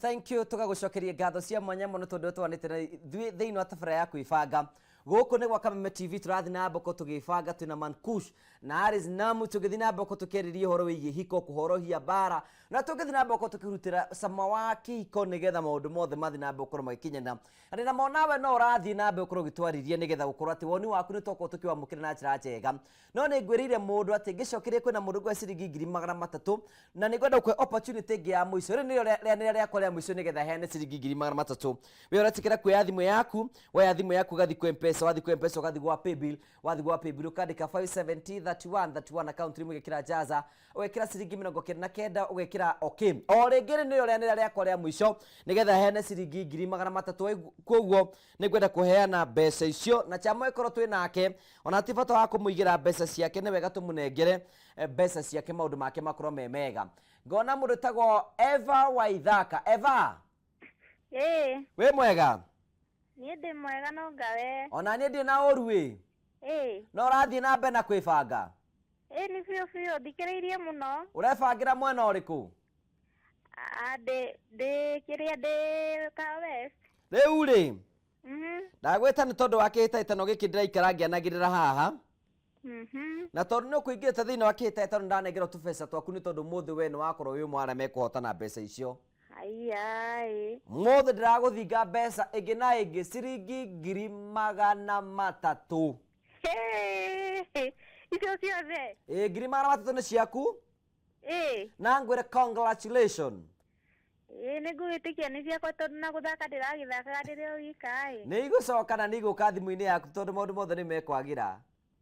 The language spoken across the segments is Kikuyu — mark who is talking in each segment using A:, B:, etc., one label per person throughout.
A: Thank you. Tũgagũcokeria ngatho cia mwanya mũno tondũ twanĩte na ithuĩ thĩinĩ wa tabarĩra ya kwĩbanga. Gũkũ nĩ gwa Kameme TV. Tũrathiĩ na mboko tũgĩbanga twĩna Mankush na Aris Namu, tũgĩthiĩ na mboko tũkĩarĩria ũhoro wĩgiĩ hiko, kũhorohia mbara, na tũgĩthiĩ na mboko tũkĩrutĩra cama wa kĩhiko nĩgetha maũndũ mothe mathiĩ na mbere gũkorwo magĩkinyana. Na ndĩna ma nawe no ũrathiĩ na mbere gũkorwo ũgĩtwarĩria nĩgetha gũkorwo atĩ woni waku nĩ twakorwo tũkĩwamũkĩra na njĩra njega. No nĩ ngwĩrĩire mũndũ atĩ ngĩcokeria kwĩna mũndũ ngũhe ciringi 300,000, na nĩ ngwenda gũkũhe opportunity ĩngĩ ya mũico. Rĩrĩ nĩrĩo rĩanĩrĩra rĩakwa rĩa mũico nĩgetha heane ciringi 300,000. We ũretikĩra kuoya thimũ yaku, woya thimũ yaku ũgathiĩ kwĩ Mpesa, wathiĩ kwĩ Mpesa ũgathiĩ gwa paybill, wathiĩ gwa paybill ũkandĩka 570 31 31, account name ũgekĩra Jaza, ũgekĩra ciringi 99, ũgekĩra okay. O rĩngĩ rĩ nĩrĩo rĩanĩrĩra rĩakwa rĩa mũico nĩgetha heane ciringi 300,000. Koguo nĩ ngwenda kũheana mbeca icio na chama ĩkorwo twĩ nake, ona ti bata wa kũmũigĩra mbeca ciake, nĩ wega tũmũnengere mbeca ciake, maũndũ make makorwo me mega. Ngona mũndũ tagwo Eva Waithaka. Eva?
B: Ĩĩ.
A: Wĩ mwega?
B: Niĩ ndĩ mwega, no ngawe.
A: Ona niĩ ndirĩ na ũru ĩ. No ũrathiĩ na mbere na kwĩbanga?
B: Ĩĩ, nĩ biũ biũ, thikĩrĩirie mũno.
A: Ũrebangĩra mwena ũrĩkũ?
B: Ah, ndĩ kĩrĩa, ndĩ ka West.
A: Rĩu rĩ, ndagwĩta nĩ tondũ wa kĩhĩtahĩtano gĩkĩ ndĩraikara ngĩanagĩrĩra haha. Na tondũ nĩ ũkũingĩrĩte thĩinĩ wa kĩhĩtahĩtano, ndanengerwo tũbeca twaku nĩ tondũ mũthĩ we nĩ wakorwo wĩ ũmwe wa arĩa mekũhotana mbeca icio.
B: Haiya ĩ.
A: Mũthĩ ndĩragũthinga mbeca ĩngĩ na ĩngĩ, ciringi 300,000.
B: Hey, icio ciothe?
A: Ĩ, 300,000 nĩ ciaku. Na ngwĩre congratulation.
B: Ĩĩ, nĩ ngũgĩtĩkia nĩ ciakwa tondũ na gũthaka ndĩragĩthakaga ndĩrĩ o wika ĩ.
A: Nĩ igũcoka na nĩ igũka thimũ-inĩ yaku tondũ maũndũ mothe nĩ mekwagĩra.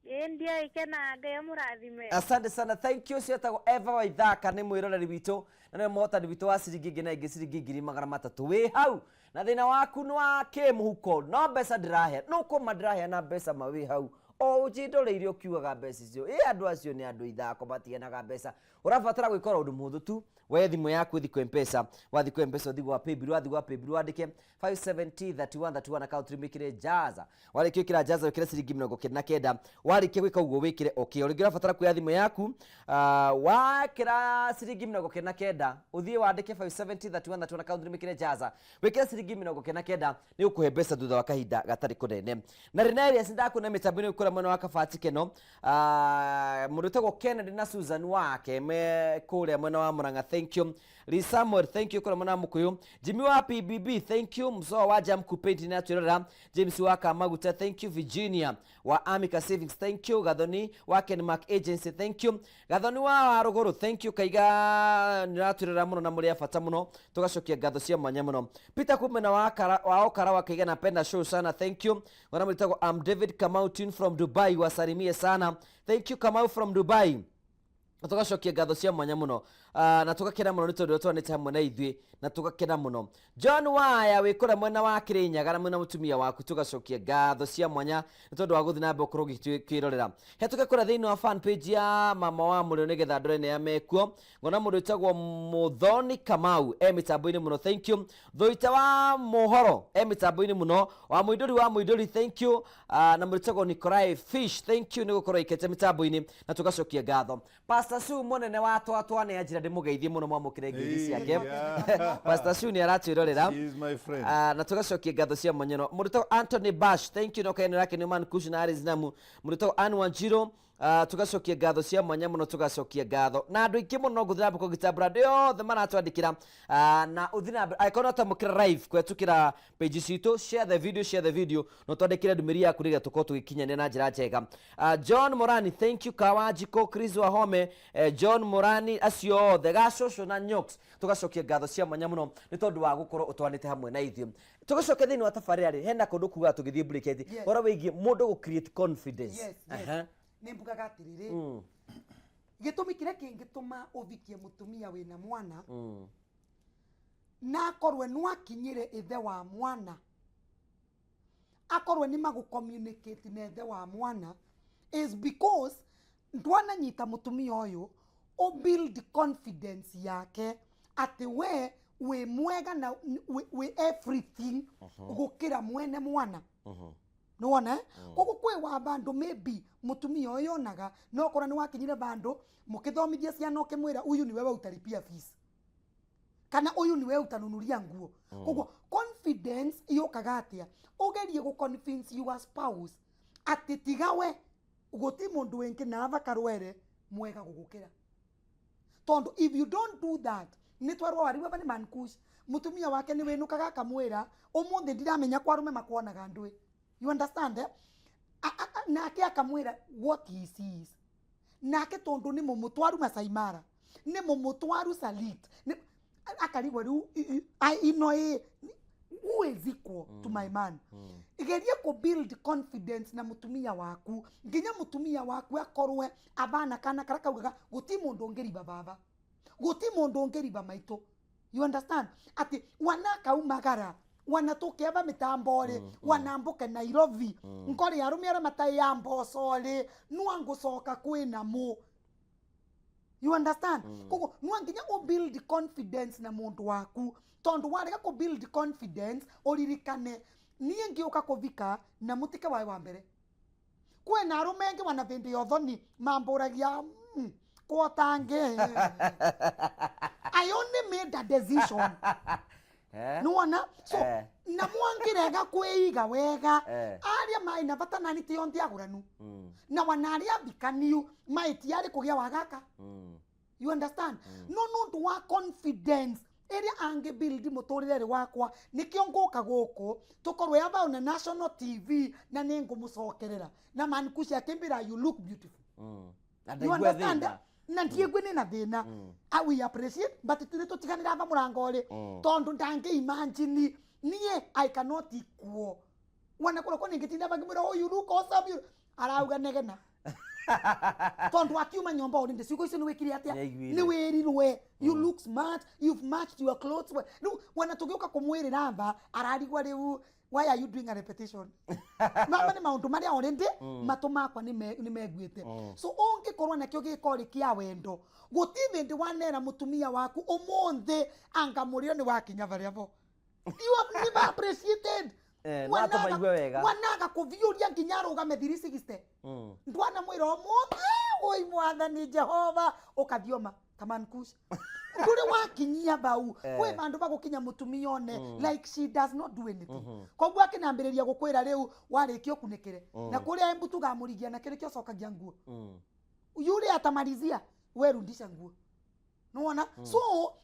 B: Ĩĩ, ndiagĩkena, Ngai amũrathime.
A: Asante sana, thank you. Ũcio etagwo Eva Waithaka, nĩ mwĩroreri witũ na nĩwe mũhotani witũ wa ciringi ĩngĩ na ĩngĩ, ciringi 300,000. Wĩ hau na thĩna waku nĩ wa kĩmũhuko, no mbeca ndĩrahe nũkũma ndĩraheana mbeca ma wĩ hau o ũnjindoreire ũkiugaga mbeca icio ĩ andũ acio nĩ andũ ithako matiheanaga mbeca. Ũrabatara gwĩka ũndũ mũhũthũ tu, woe thimũ yaku, ũthiĩ kwĩ Mpesa, wathiĩ kwĩ Mpesa ũthiĩ gwa paybill, wathiĩ gwa paybill wandĩke 570 31 31, account name wĩkĩre Jaza, warĩkia gwĩkĩra Jaza wĩkĩre ciringi 99, warĩkia gwĩka ũguo wĩkĩre okay. O rĩngĩ ũrabatara kuoya thimũ yaku, wekĩra ciringi 99, ũthiĩ wandĩke 570 31 31, account name wĩkĩre Jaza, wĩkĩre ciringi 99, nĩ ũkũhe mbeca thutha wa kahinda gatarĩ kũnene. Na Renarius, ndakuona mĩtambo-inĩ kũrĩa mwena wa Kabati Keno. Ah, mũndũ wĩtagwo Kennedy na Susan wake me kũrĩa mwena wa Murang'a, thank you. Lee Samuel, thank you, kũrĩa mwena wa Mũkũyũ. Jimmy wa PBB, thank you. Msoa wa Jam Coupe nĩ atwĩrorera. James wa Kamaguta, thank you. Virginia wa Amica Savings, thank you. Gathoni wa Kenmark Agency, thank you. Gathoni wa Warũgũrũ, thank you. Kaiga nĩ ũratwĩrorera mũno na mũrĩ a bata mũno, tũgacokia ngatho cia mwanya mũno. Peter kumena wa Kara, wa Okara wa Kaiga, napenda show sana, thank you. Ngona mwĩtagwo am David Kamau tune from Dubai, wasalimie sana, thank you Kamau from Dubai. Na tũgacokia ngatho cia mwanya mũno, na tũgakena mũno nĩ tondũ twanĩte hamwe na ithuĩ na tũgakena mũno. John Waya wĩ kũrĩa mwena wa Kĩrĩnyaga na mwena mũtumia waku, tũgacokia ngatho cia mwanya nĩ tondũ wa gũthiĩ na mbere gũkorwo ũgĩkwĩrorera. Hetũke kũrĩa thĩinĩ wa fan page ya mama wa mũrĩo nĩgetha ndore nĩa mekuo. Ngona mũndũ wĩtagwo Mũthoni Kamau e mĩtambo-inĩ mũno, thank you. Thũita wa mohoro e mĩtambo-inĩ mũno, wa Mũindũri wa Mũindũri, thank you. Na mũndũ wĩtagwo Nikolai Fish, thank you nĩ gũkorwo aikĩte mĩtambo-inĩ na tũgacokia ngatho. Pastor Sue mũnene wa twatwa nĩ anjĩra ndĩmũgeithie mũno, mwamũkĩre ngeithi ciake. Pastor Sue nĩ aratwĩrorera.
C: She is my friend.
A: Na tũgacokia ngatho cia mwanya mũno. Mũndũ wĩtagwo Anthony Bash, thank you, no kaenera yake nĩ Man Kush na Aris Namu. Mũndũ wĩtagwo Ann Wanjiru, tũgacokia ngatho cia mwanya mũno, tũgacokia ngatho na andũ aingĩ mũno. Ngũthiĩ na mbere kũgĩtambũra andũ othe maratwandĩkĩra, na ũthiĩ na mbere angĩkorwo no twamũkĩra live kũhetũkĩra page citũ, share the video, share the video, no twandĩkĩre ndũmĩrĩri yaku nĩgetha tũkorwo tũgĩkinyanĩra na njĩra njega. John Morani, thank you. Kawanjiko Chris Wahome, John Morani, acio othe gacũcũ na Nyox, tũgacokia ngatho cia mwanya mũno nĩ tondũ wa gũkorwo ũtwanĩte hamwe na ithuĩ. Tũgĩcoke thĩinĩ wa tabarĩra rĩ, hena kũndũ kugaga tũgĩthiĩ break atĩ ũhoro wĩgiĩ mũndũ gũ create confidence.
D: Yes. Nĩ mbugaga atĩrĩrĩ, gĩtũmi kĩrĩa kĩngĩtũma ũvikie mũtumia wĩna mwana na akorwe nĩwakinyĩre ithe wa mwana, akorwe nĩ magũ-communicate na ithe wa mwana, is because ndwananyita mũtumia ũyũ ũ build confidence yake atĩ we wĩ mwega na wĩ everything gũkĩra mwene mwana. Nĩwona? Koguo kwĩ wa bandũ maybe mũtumia ũyũ onaga no korwo nĩ wakinyire bandũ mũkĩthomithia ciana ũkĩmwĩra, "Huyu ni wewe utalipia fees." Kana ũyũ nĩwe ũtanunuria nguo. Koguo confidence yũkaga atĩa? Ũgerie gũ convince your spouse atĩ tiga we gũti mũndũ wĩngĩ na ava karwere mwega gũgũkĩra. Tondu if you don't do that, nĩ twarwo wariwa ava nĩ mankush mutumia wake nĩ wĩnũkaga akamwĩra ũmũthĩ ndiramenya kwa arũme makuonaga ndwĩ. You understand, eh? Nake akamwĩra what he sees. Nake tondu nĩ mũmũtwaru Masai Mara, nĩ mũmũtwaru Salit, akarigwo rĩu ino ĩ who is equal to my man. Geria kũ build confidence na mutumia waku nginya mutumia waku akorwe abana kana karia kaugaga guti mundu ungiriba baba, guti mundu ungiriba maitu. You understand ati wanakaumagara wanatukiaba mitambo ri, wanambuke Nairobi, nkori arume aria matai ya mboco ri nwangucoka kwina mu. You understand? Koguo no nginya u build confidence na mundu waku, tondu warega ku build confidence uririkane nie ngiuka kuvika na mutike wae wa mbere kwina arume engi wana vindi yothoni mamburagia kwotange. I only made a decision. Nĩwona? So, na mwangirega kwĩiga wega, aria mai na bata nani ti onthi agũranu, na wana aria thikaniu mai ti arĩ kũgĩa wagaka. You understand? No nũndũ wa confidence ĩrĩa angĩ build mũtũrĩre rĩ wakwa, nĩkĩo ngũka gũkũ tũkorwo yaba on a national TV na nĩ ngũmũcokerera na mankuci akĩmbĩra you look beautiful.
A: Na
D: You
A: ndaigua
D: understand?
A: thĩna.
D: Na ndiĩgue nĩ na thĩna. We appreciate, but tũrĩ tũtiganĩra ava mũrango rĩ, tondũ ndangĩ imagine niĩ I cannot equal. Wana kũrĩa kwa ningĩtinda makĩmwĩra, oh, you look awesome, you arauga negena. Tondũ akiuma nyũmba ũrĩ ciugo icio nĩ wĩkire atĩa?
A: Nĩaiguire.
D: Nĩ wĩrirwe. You look smart, you've matched your clothes well. Rĩu wana tũgĩũka kũmwĩrĩra ava ararigwa rĩu why are you doing a repetition? Mama nĩ maũndũ marĩa already matũ makwa nĩ meguĩte. So ũngĩkorwo nakĩo gĩko rĩ kĩa wendo, gũtirĩ hĩndĩ wanera mũtumia waku ũmũthĩ anga mũrĩo nĩ wakinya barĩa bo. You have never appreciated.
A: No atũmaigue wega.
D: Wanaga kũviũria nginya arũgame 360. Ndwana mwĩra ũmũthĩ oi mwathani Jehova ũkathioma kamankush. Ndũrĩ wakinyia bau. Kwĩ bandũ bagũkinya mũtumia one like she does not do anything. Koguo akĩnambĩrĩria gũkwĩra rĩu warĩkia ũkunĩkĩre. Na kũrĩa embu tugamũrigia na kĩrĩ kĩocokagia nguo. Yule atamalizia we rudisha nguo. Nĩwona? So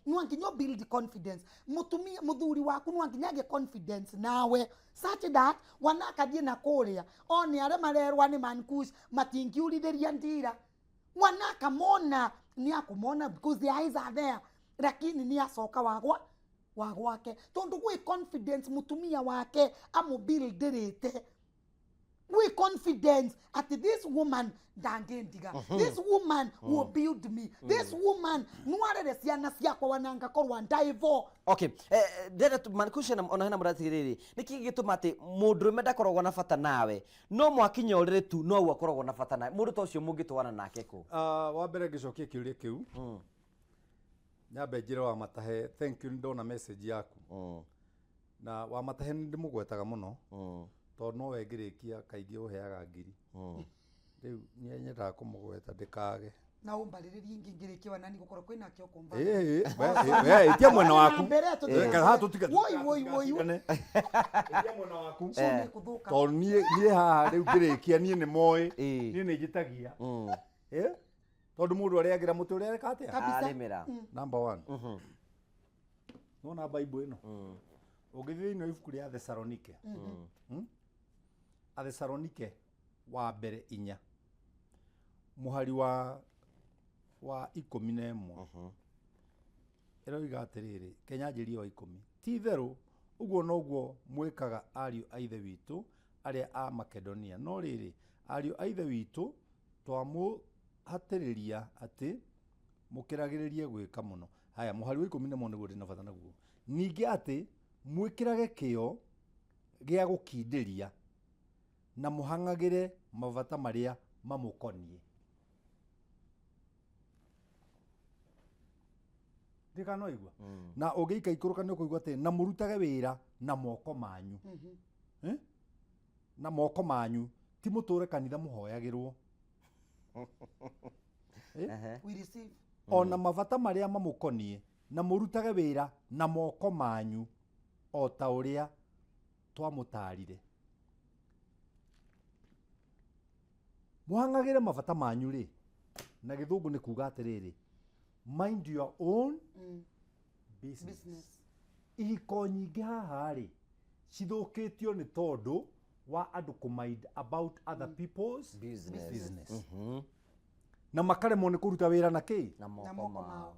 D: no nginya build confidence. Mutumia muthuri waku no nginya age confidence nawe such that wanakathiĩ na kũrĩa one arĩa marerwa nĩ mankush matingiurithĩria ndira. Wanakamona nĩ akumona because the eyes are there, lakini nĩ acoka wagwa wa gwake tondu gwĩ confidence mutumia wake amũbuildirĩte gwĩ confidence ati this woman ndangĩndiga, this woman will build me, this woman nwarere ciana ciakwa wanangakorwa ndaivo.
A: Okay, ndĩrenda mankusha na ona hena mũratigĩrĩrĩ nĩkĩ gĩgĩtũma atĩ mũndũrũme ndakoragwo na bata nawe no mwakinya ũrĩrĩ tu no ũguo akoragwo na bata nawe mũndũ ta ũcio mũngĩtwarana nake kũ?
C: Wa mbere ngĩcokia kĩũria kĩu, nyambe njĩre wa matahe thank you, nĩndona message yaku. Na wa matahe nĩ ndĩmũgwetaga mũno, tondũ nowe ngĩrĩkia kaingĩ ũheaga ngiri. Rĩu niĩ nyendaga kũmũgweta ndĩkage.
D: Na ũmbarĩrĩrie ingĩ ngĩrĩkia wa nani gũkorwo kwĩna kĩo kũmba.
C: Ĩĩ, we, ĩtia mwena waku.
D: Mbere tũtige.
C: Kana haha tũtiga-
D: Woi, woi, woi.
C: Ĩtia mwena waku.
D: So nĩ kũthũka.
C: Tondũ niĩ haha rĩu ngĩrĩkia niĩ nĩ moĩ. Niĩ nĩ njĩtagia. Tondũ mũndũ arĩagĩra mũtĩ ũrĩa areka atĩa?
D: Kabisa.
A: Arĩmĩra.
C: Number 1. Nĩwona Bible ĩno? Ũngĩthiĩ thĩinĩ wa ibuku rĩa Thesalonike. Athesalonike wa mbere 4. Mũhari wa 11. Ĩroiga atĩrĩrĩ, Kenya njĩrie wa 10. Ti itherũ, ũguo noguo mwĩkaga ariũ a ithe witũ arĩa a Makedonia. No rĩrĩ, ariũ a ithe witũ twamũhatĩrĩria atĩ mũkĩragĩrĩrie gwĩka mũno. Haya, mũhari wa 11 nĩguo ndĩna bata naguo. Ningĩ atĩ mwĩkĩrage kĩyo gĩa gũkindĩria na mũhang'agĩre mabata marĩa mamũkoniĩ. Ndikana waigua? Na ũngĩika ikũrũka nĩ ũkũigua atĩ na mũrutage wĩra na moko manyu. Na moko manyu ti mũtũre kanitha mũhoyagĩrwo.
D: We receive.
C: Ona mabata marĩa mamũkoniĩ Na mũrutage wĩra na moko manyu o ta ũrĩa twamũtaarire. Mũhang'agĩre mabata manyu rĩ, na gĩthũngũ nĩ kuga atĩrĩrĩ, mind your own business.
D: Business.
C: Ihiko nyingĩ haha rĩ, cithũkĩtio nĩ tondũ wa andũ kũ mind about other people's
A: Business.
C: business. Na makaremwo nĩ kũruta wĩra na kĩ?
A: Na
D: Na
A: moko
D: moko
A: mao.
D: mao.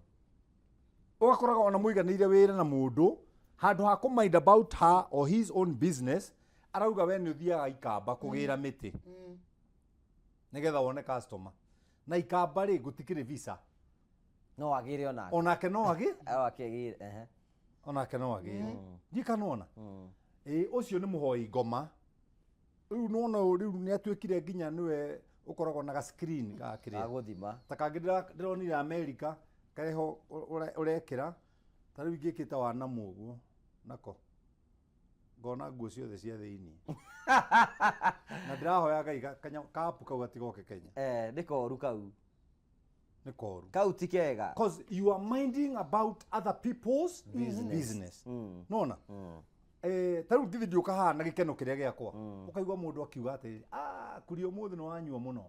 C: Ũgakoraga ona mũiganĩire wĩra na mũndũ, handũ ha kũ mind about her or his own business, arauga we nĩ ũthiaga ikamba kũgĩra mĩtĩ nĩgetha wone customer. Na ikamba rĩ, gũtikĩrĩ visa.
A: No agĩre onake.
C: Onake no agĩ?
A: O akĩgĩre. Ehe.
C: Onake no agĩre. Ndiũĩ wona. Ĩĩ, ũcio nĩ mũhoi ngoma. Rĩu nĩwona ũyũ rĩu nĩ atuĩkire nginya nĩwe ũkoragwo na ga screen ga kĩrĩa.
A: Gagũthima.
C: Ta kangĩ ndĩronire America, kareho ũrekĩra, ta rĩu ingĩkĩte wa namu ũguo, nako. Ngona nguo ciothe cia thĩiniĩ. Na ndĩrahoya Ngai kapu kau gatigoke Kenya.
A: Nĩ koru kau.
C: Nĩ koru.
A: Kau ti kega.
C: Because you are minding about other people's business. Nona? Ta rĩu ngĩthiĩ ndiũka haha na gĩkeno kĩrĩa gĩakwa. Ũkaigua mũndũ akiuga atĩrĩrĩ, kuri ũmũthĩ nĩ wanyua mũno.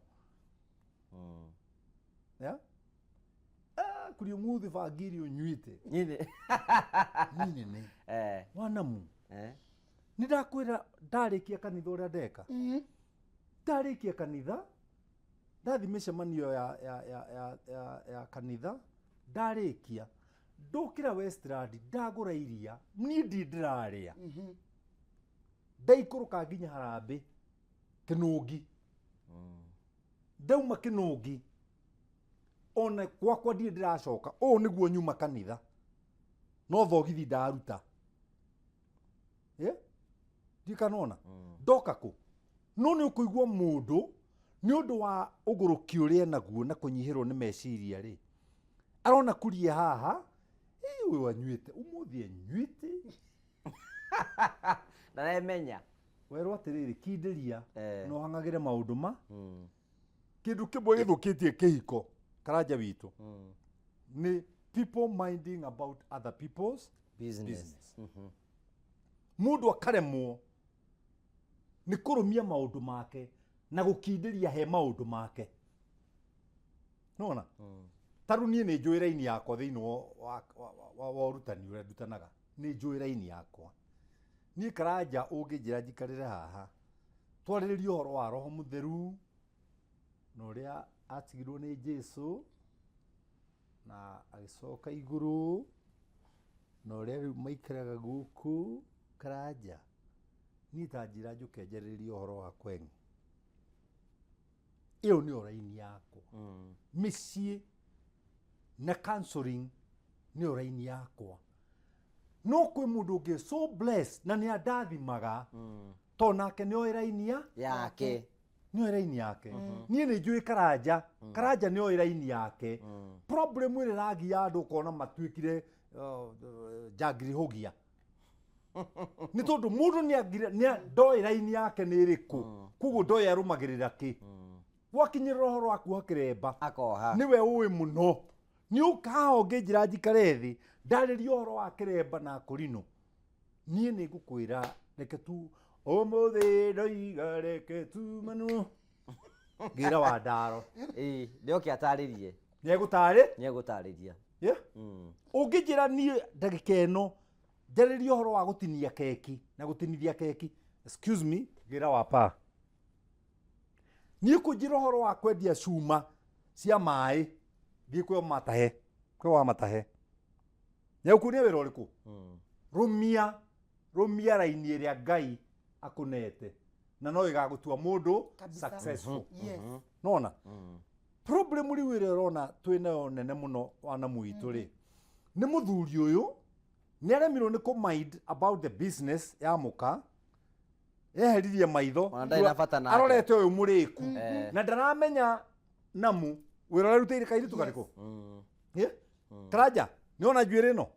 C: Yeah? Kuri ũmũthĩ bangi iria ũnyuĩte.
A: Nyine.
C: Nĩ nene. Wanamu. Nĩ ndakwĩra ndarĩkia kanitha ũrĩa ndeka. Ndarĩkia kanitha, ndathi mĩcemanio ya kanitha, ndarĩkia, ndokĩra Westland, ndagũra iria, niĩ ndirĩ ndĩrarĩa. Ndaikũrũka nginya Harambee, Kĩnũngi. Ndauma Kĩnũngi, ona gwakwa ndirĩ ndĩracoka, ũũ nĩguo nyuma kanitha. No thogithi ndaruta. Ndiũĩ kana wona. Ndoka kũ? No nĩ ũkũigua mũndũ nĩ ũndũ wa ũgũrũki ũrĩa enaguo na kũnyihĩrwo nĩ meciria rĩ, arona kuria haha, ĩ, ũyũ anyuĩte, ũmũthĩ anyuĩte.
A: Na nemenya.
C: Werwo atĩrĩrĩ, kindĩria, na ũhang'agĩre maũndũ ma. Kĩndũ kĩmwe gĩthũkĩtie kĩhiko, Karanja witũ, nĩ people minding about other people's
A: business.
C: Business. Mũndũ akaremwo nĩ kũrũmia maũndũ make na gũkindĩria he maũndũ make. Nĩwona? Ta rĩu niĩ nĩ njũĩ raini yakwa thĩinĩ wa ũrutani ũrĩa ndutanaga. Nĩ njũĩ raini yakwa. Niĩ Karanja ũngĩnjĩra njikarĩre haha, twarĩrĩrie ũhoro wa Roho Mũtheru na ũrĩa atigirwo nĩ Jesũ na agĩcoka igũrũ na ũrĩa rĩu maikaraga gũkũ Karanja. Niĩ ta njĩra njũke njarĩrĩrie ũhoro wa Kweng'i. Ĩyo nĩyo raini yakwa. Mĩciĩ na counseling nĩyo raini yakwa. No kwĩ mũndũ ũngĩ so blessed na nĩ andathimaga tondũ nake nĩoĩ raini ya
A: yake.
C: Nĩoĩ raini yake. Niĩ nĩ njũĩ Karanja. Karanja nĩoĩ raini yake. Problem ĩrĩa ĩragia andũ ũkona matuĩkire njangiri hũgia. Nĩ tondũ mũndũ ndoĩ raini yake nĩ ĩrĩkũ. Koguo ndoĩ arũmagĩrĩra kĩ. Gwakinyĩrĩra ũhoro wa kuoha kĩremba.
A: Akoha.
C: Nĩwe ũĩ mũno. Nĩ ũkaha ũngĩnjĩra njikare thĩ, ndarĩrie ũhoro wa kĩremba na kũrinũ. Niĩ nĩ ngũkwĩra reke tu ũmũthĩ ndoiga reke tumanwo. Ngĩra wa ndaro.
A: Ĩĩ, nĩoke atarĩrie.
C: Nĩegũtarĩ?
A: Nĩegũtarĩria.
C: Yeah. Ũngĩnjĩra niĩ ndagĩka ĩno njarĩrie ũhoro wa gũtinia keki na gũtinithia keki. Excuse me, ngĩra wa pa. Niĩ kũnjĩra ũhoro wa kwendia cuma cia maĩ, thiĩ kwĩ matahe, kwĩ wa matahe. Nĩegũkuonia wĩra ũrĩkũ? Rũmia, rũmia raini ĩrĩa Ngai akũnete na no ĩgagũtua mũndũ
D: Kabisa.
C: successful.
D: Yes.
C: Nona? Problem rĩu ĩrĩa ũrona twĩ nayo nene mũno wanamu witũ rĩ, nĩ mũthuri ũyũ nĩ aremirwo nĩ kũ mind about the business ya mũka, eheririe maitho,
A: Ona ndarĩ na bata nake.
C: arorete ũyũ mũrĩku na ndaramenya namu wĩra ũrĩa arutĩire kairĩtu karĩkũ. Karanja, nĩwona njuĩrĩ ĩno?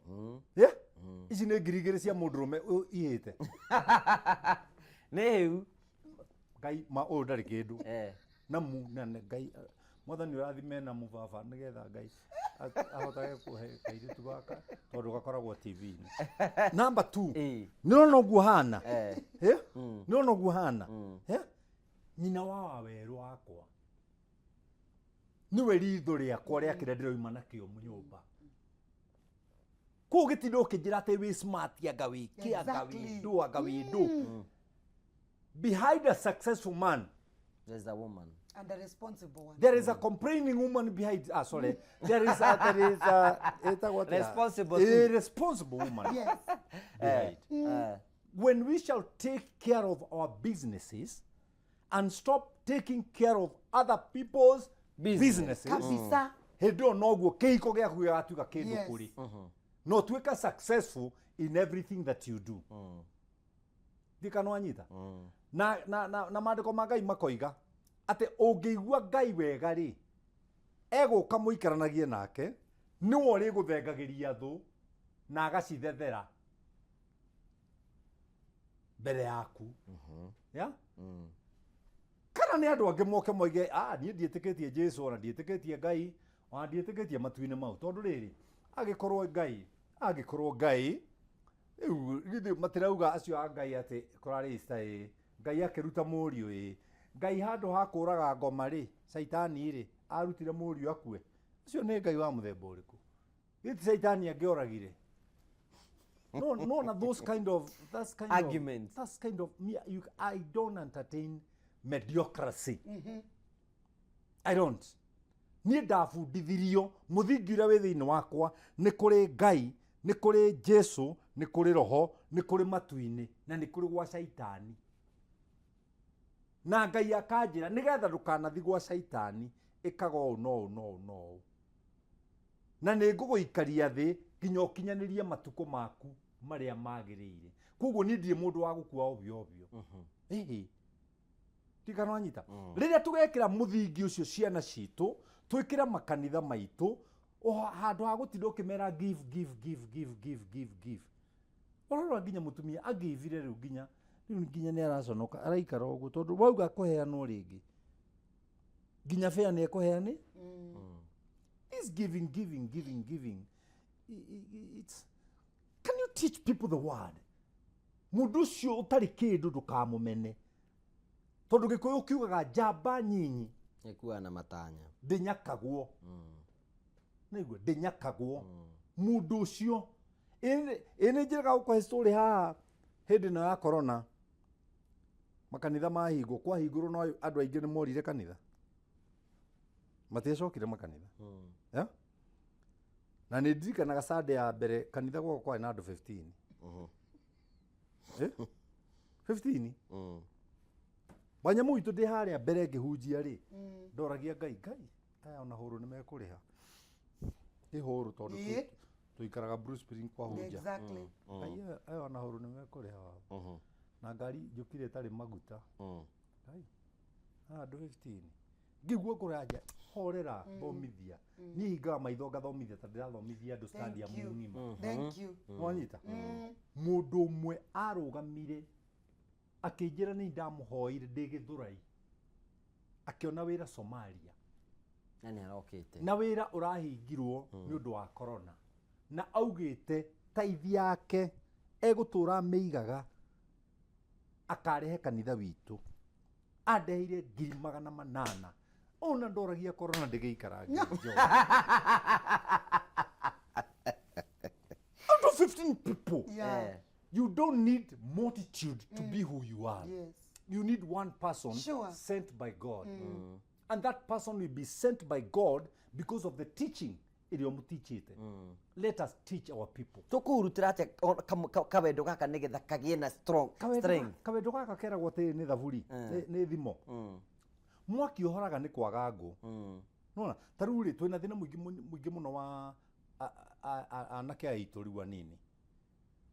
C: Ici nĩ ngiri igĩrĩ cia mũndũrũme ihĩte.
A: Nĩ hĩu.
C: Ngai ma ũyũ ndarĩ kĩndũ. Namu na nĩ Ngai mwathani ũrathime namu baba nĩgetha Ngai ahotage kũhe kairĩtu gaka. Tondũ gakoragwo TV-inĩ. Number 2.
A: Ĩĩ.
C: Nĩ ũrona ũguo hana.
A: Eh.
C: Eh? Nĩ ũrona ũguo hana. Eh? Nyina wa wawerũ wakwa nĩwe ritho rĩakwa rĩa kĩrĩa ndĩroima nakĩo nyũmba. Kũu gĩtinda ũkĩnjĩra atĩ wĩ smart anga wĩ kĩ anga wĩ ndũ anga wĩ ndũ. Behind a successful man
A: There's a woman.
D: And a responsible one.
C: There is a complaining woman behind. Ah, sorry. There is a there is a ĩtagwo atĩa?
A: Responsible
C: A
A: too.
C: responsible woman
D: Yes.
C: behind. When we shall take care of our businesses and stop taking care of other people's
A: Business.
C: businesses,
D: Kabisa.
C: hĩndĩ ĩyo noguo kĩhiko gĩaku gĩgatuĩka kĩndũ
D: Yes.
C: kũrĩ na ũtuĩke successful in everything that you do. Ndikana wanyita na maandĩko ma Ngai makoiga atĩ ũngĩigua Ngai wega rĩ, egũka mũikaranagie nake, nĩwe ũrĩgũthengagĩria thũ na agacithethera mbere yaku. Yeah? Kana nĩ andũ angĩ moke moige, ah, niĩ ndiĩtĩkĩtie Jesu, ona ndiĩtĩkĩtie Ngai, ona ndiĩtĩkĩtie matu-inĩ mau, tondũ rĩrĩ, angĩkorwo Ngai, angĩkorwo Ngai rĩu githĩ matirauga acio a Ngai atĩ kũrarĩ Easter ĩ, Ngai akĩruta mũriũ ĩ, Ngai handũ ha kũraga ngoma rĩ, caitani rĩ, arutire mũriũ akue. Ũcio nĩ Ngai wa mũthemba ũrĩkũ? Githĩ ti caitani angĩoragire? No, no, na those kind of, that's kind
A: Arguments.
C: of, that's kind of me, you, I don't entertain mediocrity. I don't. Niĩ ndabundithirio mũthingi ũrĩa wĩ thĩinĩ wakwa nĩ kũrĩ Ngai, nĩ kũrĩ Jesu, nĩ kũrĩ roho, nĩ kũrĩ matu-inĩ na nĩ kũrĩ gwa caitani. Na Ngai akanjĩra nĩgetha ndũkanathiĩ gwa caitani, ĩkaga ũũ na ũũ na ũũ na ũũ. Na nĩ ngũgũikaria thĩ nginya ũkinyanĩrie matukũ maku marĩa magĩrĩire. Koguo niĩ ndirĩ mũndũ wa gũkua ovyo ovyo. Ĩhĩ. Ndirikana wanyita. Rĩrĩa tũgekĩra mũthingi ũcio ciana citũ, twĩkĩre makanitha maitũ, handũ ha gũtinda ũkĩmera give, give, give, give, give, give, give. Ũrora nginya mũtumia angĩivire rĩu nginya rĩu nginya nĩ araconoka, araikara ũguo tondũ wauga kũheanwo rĩngĩ. Nginya bea nĩ ekũheani? This giving, giving, giving, giving. It's, can you teach people the word? Mũndũ ũcio ũtarĩ kĩndũ ndũkamũmene. Tondũ Gĩkũyũ kiugaga njamba nyinyi
A: Ĩkuaga na matanya.
C: ndĩnyakagwo. Nĩguo ndĩnyakagwo. Mũndũ ũcio ĩ nĩ njĩraga gũkũhe story haha hĩndĩ ĩno ya corona makanitha mahingwo, kwahingũrwo no andũ aingĩ nĩ morire kanitha, matiacokire makanitha. Yeah? Na nĩ ndirikanaga Sunday ya mbere kanitha gwakwa kwarĩ na andũ 15. Eh? 15? Wanyamũ witũ ndĩ harĩa mbere ngĩhunjia rĩ, ndoragia Ngai, Ngai aya ona hũrũ nĩ mekũrĩha. Ĩ hũrũ tondũ tũikaraga Blue Spring kwahunja.
D: Exactly.
C: Ngai aya ona hũrũ nĩ mekũrĩha wao. Na ngari njũkire ĩtarĩ maguta. Ngai aya andũ 15. Ngĩigua ngoro yanja, horera, thomithia. Niĩ hingaga maitho ngathomithia ta ndĩrathomithia andũ stadium
D: Thank you.
C: ng'ima.
D: Thank you.
C: Wanyita? Mũndũ ũmwe arũgamire akĩnjĩra nĩ ndamũhoire ndĩ Gĩthũrai, akĩona wĩra Somalia.
A: Na nĩ arokĩte.
C: Na wĩra ũrahingirwo nĩ ũndũ wa corona. Na augĩte taithi yake egũtũra amĩigaga akarehe kanitha witũ. Andeheire 800,000. Ona ndoragia corona ndĩgĩikara ngĩnjoa. Out of 15 people.
D: Yeah.
C: You don't need multitude to be who you are.
D: Yes.
C: You need one person
D: Sure.
C: sent by God. And that person will be sent by God because of the teaching ĩrĩa ũmũtichĩte. Let us teach our people.
A: Tũkũrutĩra atĩa kawendo gaka nĩgetha kagĩe na strong strength?
C: Kawendo gaka keragwo atĩ nĩ thaburi, nĩ thimo. Mwaki ũhoraga nĩ kwaga ngũ. Nona, ta rĩu rĩ, twĩna thĩna mũingĩ mũno wa anake aitũ rĩu anini.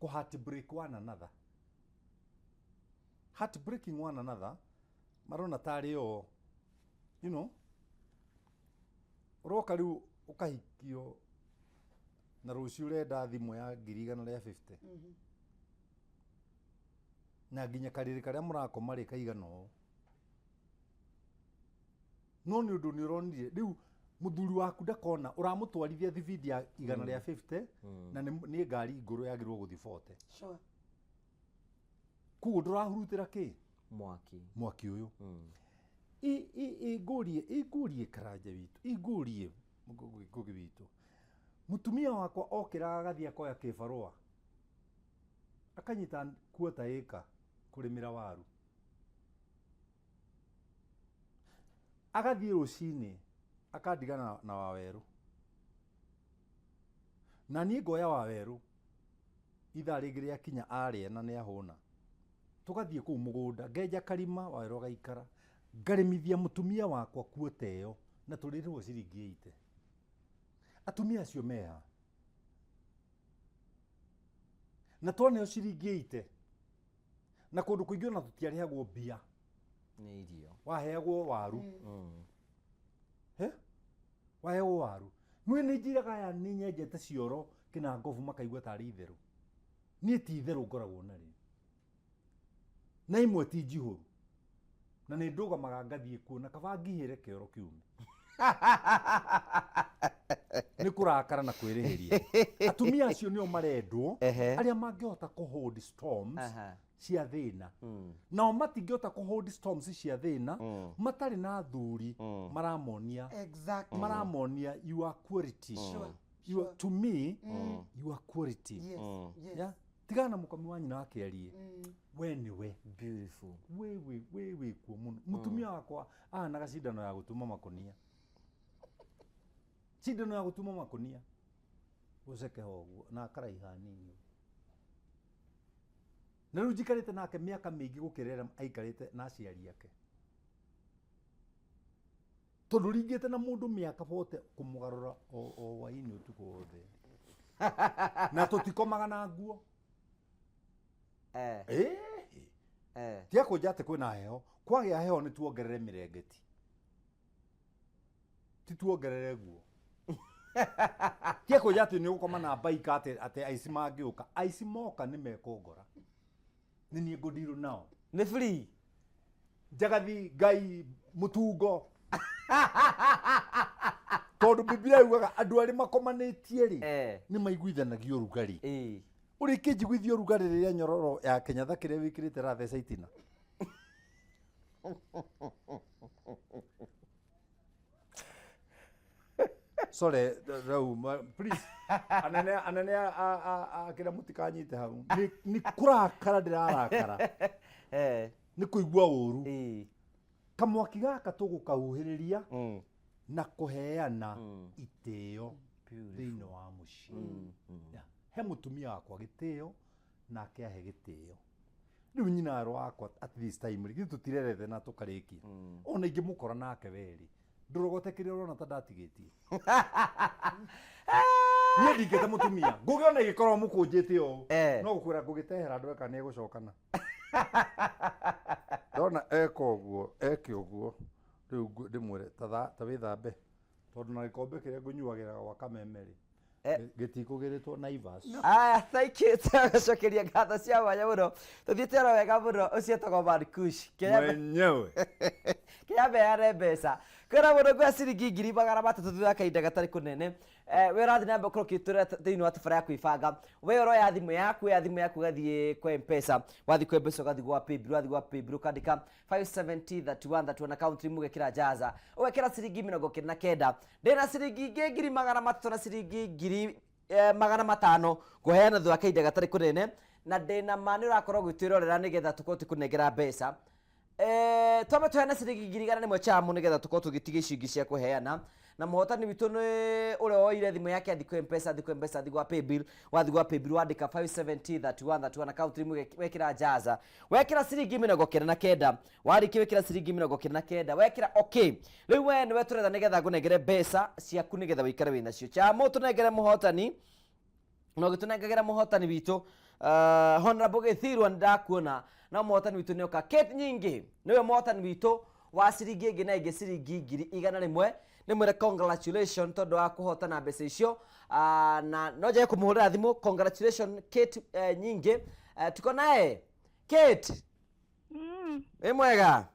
C: Kũ heartbreak one another. Heartbreaking one another, marona tarĩ o, you know, ũroka rĩu ũkahikio na rũciũ ũrenda thimũ ya 150,000. Na nginya karĩrĩ karĩa mũrakoma rĩ kaigana ũũ. No nĩ ũndũ nĩ ũronire rĩu Muthuri waku ndakona uramutwarithia thibindi ya igana rĩa 50 na nĩ ngari ngũrũ yagĩrĩirwo gũthiĩ 40. Koguo ndũrahurutĩra kĩ
A: Mwaki.
C: Mwaki ũyũ. Ingũrie, ingũrie Karanja witũ, ingũrie Ngũgĩ witũ, mũtumia wakwa okĩraga agathiĩ akoya kĩbarũa akanyita kuota ĩka kũrĩmĩra waru, agathiĩ rũcinĩ akandiga na wawerũ, na niĩ ngoya wawerũ ithaa rĩngĩ rĩakinya arĩa na nĩ ahũna, tũgathiĩ kũu mũgũnda, ngenja karima, wawerũ agaikara, ngarĩmithia mũtumia wakwa kuota ĩyo na tũrĩrĩhwo ciringi 80. Atumia acio meha na twaneo ciringi 80 na kũndũ kũingĩ ona tũtiarĩhagwo mbia.
A: Nĩ irio.
C: Waheagwo waru. He? Waheagwo waru. Niĩ nĩ njiraga aya nĩ nyenjete cioro kĩna ngobu makaigua tarĩ itherũ. Niĩ ti itherũ ngoragwo narĩo. Na imwe ti njihũru. Na nĩ ndũgamaga ngathiĩ kuo na kaba ngihĩre kĩoro kiume. Nĩ kũrakara na kwĩrĩhĩria. Atumia acio nĩo marendwo, arĩa mangĩhota kũ hold storms cia thĩna. Nao matingĩhota kũ hold storms cia thĩna matarĩ na athuri maramonia. Maramonia your quality. You are, to me, you are quality. Yeah? Tigana na mũkami wa nyina wake arie. We nĩwe.
A: Beautiful.
C: We wĩ kuo mũno. Mũtumia wakwa ahanaga cindano ya gũtuma makũnia. Cindano ya gũtuma makũnia. Gũcekeha ũguo na akaraiha nini. Na rĩu njikarĩte nake mĩaka mĩingĩ gũkĩra ĩrĩa aikarĩte na aciari ake. Tondũ ringĩte na mũndũ mĩaka bote kũmũgarũra o hwaĩ-inĩ ũtukũ wothe. Na tũtikomaga na nguo. Tiga kũnja atĩ kwĩna heho. Kwagĩa heho nĩ tuongerere mĩrengeti. Ti tuongerere nguo. Tiga kũnja atĩ nĩ ũgũkoma na mbaika atĩ aici mangĩũka. Aici moka nĩ mekũngora. Nĩ niĩ ngũndirũ nao.
A: Nĩ free.
C: Njagathi Ngai mũtungo. Tondũ Biblia yugaga andũ arĩa makomanĩtie rĩ, nĩ maiguithanagia ũrugarĩ. Ũrĩkĩnjiguithia ũrugarĩ rĩrĩa nyororo ya Kenyatta kĩrĩa wĩkĩrĩte ĩratheca itina. Sorry, rau, please. Anene, anene a kĩrĩa mũtikanyite hau. Nĩ kũrakara ndĩrarakara. Nĩ kũigua ũru. Kamwaki gaka tũgũkahuhĩrĩria na kũheana itĩo thĩinĩ wa mũciĩ. Yeah. He mũtumia wakwa gĩtĩo nake ahe gĩtĩo. Rĩu nyina wakwa at this time rĩ, githĩ tũtirerete na tũkarĩkia. Ona ingĩmũkora nake werĩ, ndũrogote kĩrĩa ũrona ta ndatigĩtie. Niĩ ndingĩte mũtumia. Ngũgĩ ona ĩgĩkorwo mũkũnjĩte ũũ. No gũkwĩra ngũgĩtehera ndore kana nĩegũcokana. Ndona eka ũguo, eke ũguo, rĩu ndĩmwĩre ta wĩthambe. Tondũ na gĩkombe kĩrĩa ngũnyuagĩra gwa kameme rĩ, gĩtikũgĩrĩtwo Naivas.
A: Aya, thank you. Tũgacokeria ngatho cia mwanya mũno. Tũthiĩte oro wega mũno, ũcio etagwo Mankush.
C: Mwenyewe.
A: Kĩrĩa mbeane mbeca. Kwĩna mũndũ ngũhe ciringi ngiri magana matatũ thutha wa kahinda gatarĩ kũnene. We ũrathiĩ na mbere gũkorwo ũkĩtũra thĩinĩ wa tabarĩra ya kwĩbanga. We ũroya thimũ yaku, oya thimũ yaku ũgathiĩ kwa M-Pesa. Wathiĩ kwa M-Pesa ũgathiĩ gwa Paybill, wathiĩ gwa Paybill ũkandĩka 570 31 31 account rimwe ũgekĩra jaza. Ũgekĩra ciringi mĩrongo kenda na kenda. Ndĩna ciringi ingĩ ngiri magana matatũ na ciringi ngiri magana matano ngũheana thutha wa kahinda gatarĩ kũnene, na ndĩna ma nĩ ũrakorwo ũgĩtwĩrorera nĩgetha tũkorwo tũkũnengera mbeca. Twambe tũheane ciringi ngiri igana rĩmwe chamu nĩgetha tũkorwo tũgĩtiga icio ingĩ cia kũheana. Na mũhotani witũ nĩ ũrĩa woire thimũ yake athiĩ kwĩ M-Pesa, athiĩ kwĩ M-Pesa, athiĩ gwa Paybill, wathiĩ gwa Paybill wandĩka 570 31 31 account rimwe wekĩra jaza, wekĩra ciringi mĩrongo kenda na kenda, warĩkia wekĩra ciringi mĩrongo kenda na kenda, wekĩra okay. Rĩu we nĩwe tũretha nĩgetha ngũnengere mbeca ciaku nĩgetha wĩikare wĩ nacio. Chamu tũnengere mũhotani, na ũgĩtũnengagĩra mũhotani witũ, Honorable Gĩthirwa nĩndakuona, no mũhotani witũ nĩoka. Kate Nyingĩ nĩwe mũhotani witũ wa ciringi ĩngĩ na ĩngĩ ciringi ngiri igana rĩmwe. Nĩmwĩre congratulation tondũ wa kũhotana mbeca icio. Na no njage kũmũhũrĩra thimũ. Congratulation Kate Nyingĩ. Tuko naye Kate. Wĩ mwega?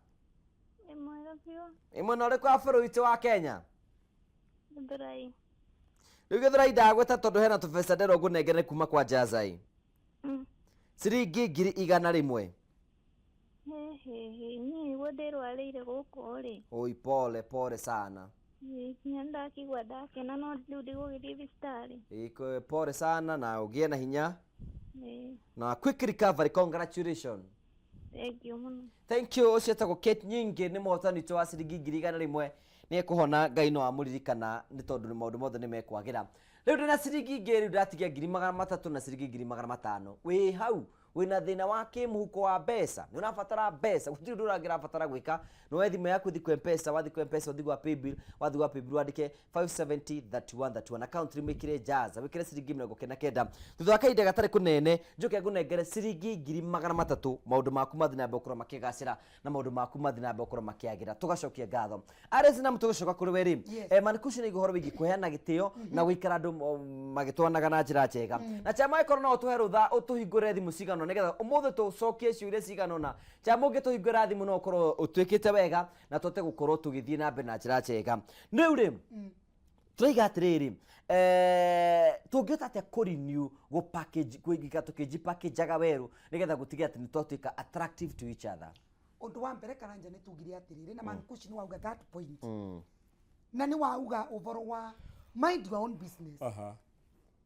B: Wĩ mwega biũ.
A: Wĩ mwena ũrĩkũ wa bũrũri witũ wa Kenya?
B: Gĩthũrai.
A: Rĩu Gĩthũrai ndagwĩta tondũ hena tũbeca ndĩrwo ngũnengere kuma kwa Jazai. Ciringi 100,000.
B: He he he, niĩ nĩguo ndĩrwarĩire gũkũ rĩ.
A: Oi, pole pole sana.
B: Ĩ, nginya ndakigua ndakena no rĩu ndigũgĩthiĩ thibitarĩ.
A: Ĩ, pole sana na ũgĩe na hinya
B: Ĩ,
A: na quick recovery, congratulations.
B: Thank you mũno.
A: Thank you. Ũcio etagwo Kate Nyingĩ, nĩ mũhotani witũ wa ciringi 100,000. Nĩ ekũhona, Ngai no amũririkana nĩ tondũ nĩ maũndũ mothe nĩ mekwagĩra. Rĩu ndĩna ciringi ingĩ, rĩu ndatigia 300,000 na ciringi 500,000. Wĩ hau wĩna thĩna wa kĩmũhuko wa mbeca, nĩ ũrabatara mbeca, gũtirĩ ũndũ ũrangĩrabatara gwĩka, no we thimũ yaku ũthiĩ kwa M-Pesa, wathiĩ kwa M-Pesa ũthiĩ gwa paybill, wathiĩ gwa paybill wandĩke 570 31 31, account wĩkĩre Jaza, wĩkĩre ciringi 99. Thutha wa kahinda gatarĩ kũnene njoke ngũnengere ciringi 300,000, maũndũ maku mathiĩ na mbere gũkorwo makĩgacĩra na maũndũ maku mathiĩ na mbere gũkorwo makĩagĩra. Tũgacokia ngatho Ares na tũgĩcoka kũrĩ we rĩ.
D: Yes.
A: Manikushi nĩ ũhoro wĩgiĩ kũheana gĩtĩo na gũikara andũ magĩtwanaga na njĩra njega, na chama ĩkorwo no ũtũhe rũtha ũtũhingũre thimũ cigana ũna nĩgetha ũmũthĩ tũcokie ciũria cigana ũna. Chama ũngĩtũhingũra thimũ no ũkorwo ũtuĩkĩte wega na tũhote gũkorwo tũgĩthiĩ na mbere na njĩra njega. Rĩu rĩ, tũraiga atĩrĩrĩ, tũngĩhota atĩa kũ-renew, gũ-package, kũigika tũkĩnji-packageaga werũ nĩgetha gũtigĩrĩra atĩ nĩ twatuĩka attractive to each other?
D: Ũndũ wa mbere, Karanja, nĩ tugire atĩrĩrĩ na Mankushi nĩ wauga that point na nĩ wauga ũhoro wa mind your own business.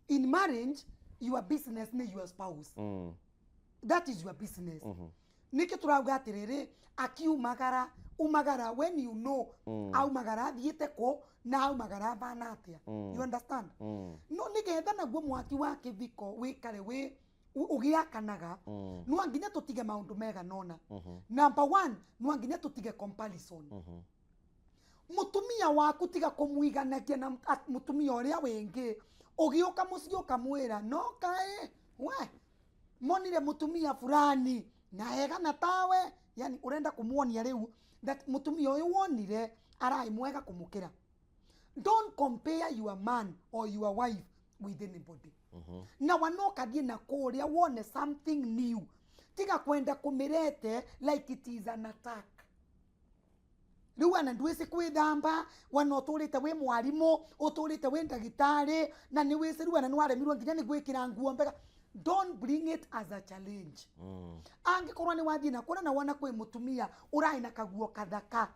D: In marriage, your business nĩ your spouse. That is your business. Nĩkĩ tũrauga atĩrĩrĩ, akiumagara umagara when you know aumagara athiĩte kũ na aumagara abana atĩa, you understand? No nĩgetha naguo mwaki wa kĩviko wĩkare wĩ ũgĩakanaga, no nginya tũtige maũndũ megana ũna. Number one, no nginya tũtige comparison. Mutumia waku tiga kũmũiganagia na mutumia ũrĩa wĩngĩ. Ũgĩũka mũciĩ ũkamwĩra, no kaĩ we monire mutumia fulani na egana tawe, yani ũrenda kũmuonia rĩu that mutumia ũyũ wonire arai mwega kũmũkĩra. Don't compare your man or your wife with anybody. Na wanokathiĩ na kũrĩa wone something new, tiga kwenda kũmĩrete like it is an attack. Rĩu ana ndwĩci kwĩthamba, wana ũtũrĩte wĩ mwarimũ, ũtũrĩte wĩ ndagĩtarĩ, na nĩ wĩci rĩu ana nĩ waremirwo nginya nĩ gwĩkĩra nguo mbega. Don't bring it as a challenge. Angĩkorwo nĩ wathiĩ na kũrĩa na wona kwĩ mũtumia ũrarĩ na kaguo kathaka,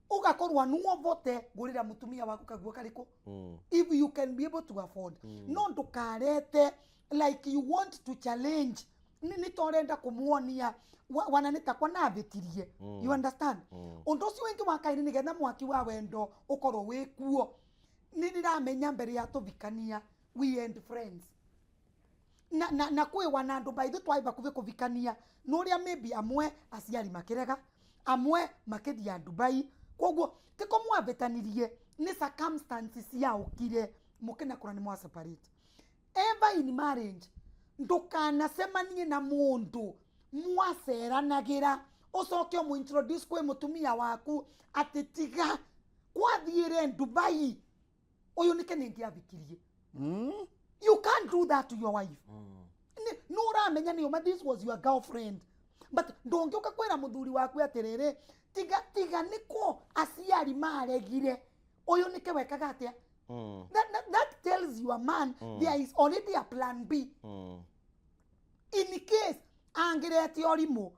D: ũgakorwo nuovote ngũrĩra mũtumia waku kaguo karĩkũ, if you can be able to afford. No ndũkarete like you want to challenge, nĩ ta ũrenda kũmuonia wana nĩ takwa nabĩtirie, you understand? Ũndũ ũcio wĩngĩ wa kaĩrĩ, nĩgetha mwaki wa wendo ũkorwo wĩ kuo, nĩ ndĩramenya mbere ya tũvikania we and friends na kwĩ wana andũ baithu twai bakubĩ kũvikania nĩ ũrĩa maybe amwe aciari makĩrega, amwe makĩthia Dubai, koguo tiko mwabĩtanirie, nĩ circumstances ciaũkire mũkĩnakũra nĩ mwa separate. Ever in marriage, ndũkanacemanie na mũndũ mwaceranagĩra ũcoke ũmũ introduce kwĩ mũtumia waku atĩ tiga kwathiĩre Dubai ũyũ nĩke nĩngĩavikirie. You can't do that to your wife. Nĩ ũramenya nĩ ũma this was your girlfriend, but ndũngĩũka kwĩra mũthuri waku atĩrĩrĩ, tiga tiga nĩkũ aciari maregire, ũyũ nĩke wekaga atĩa. That tells your man there is already a plan B in case angĩrete ũrimũ,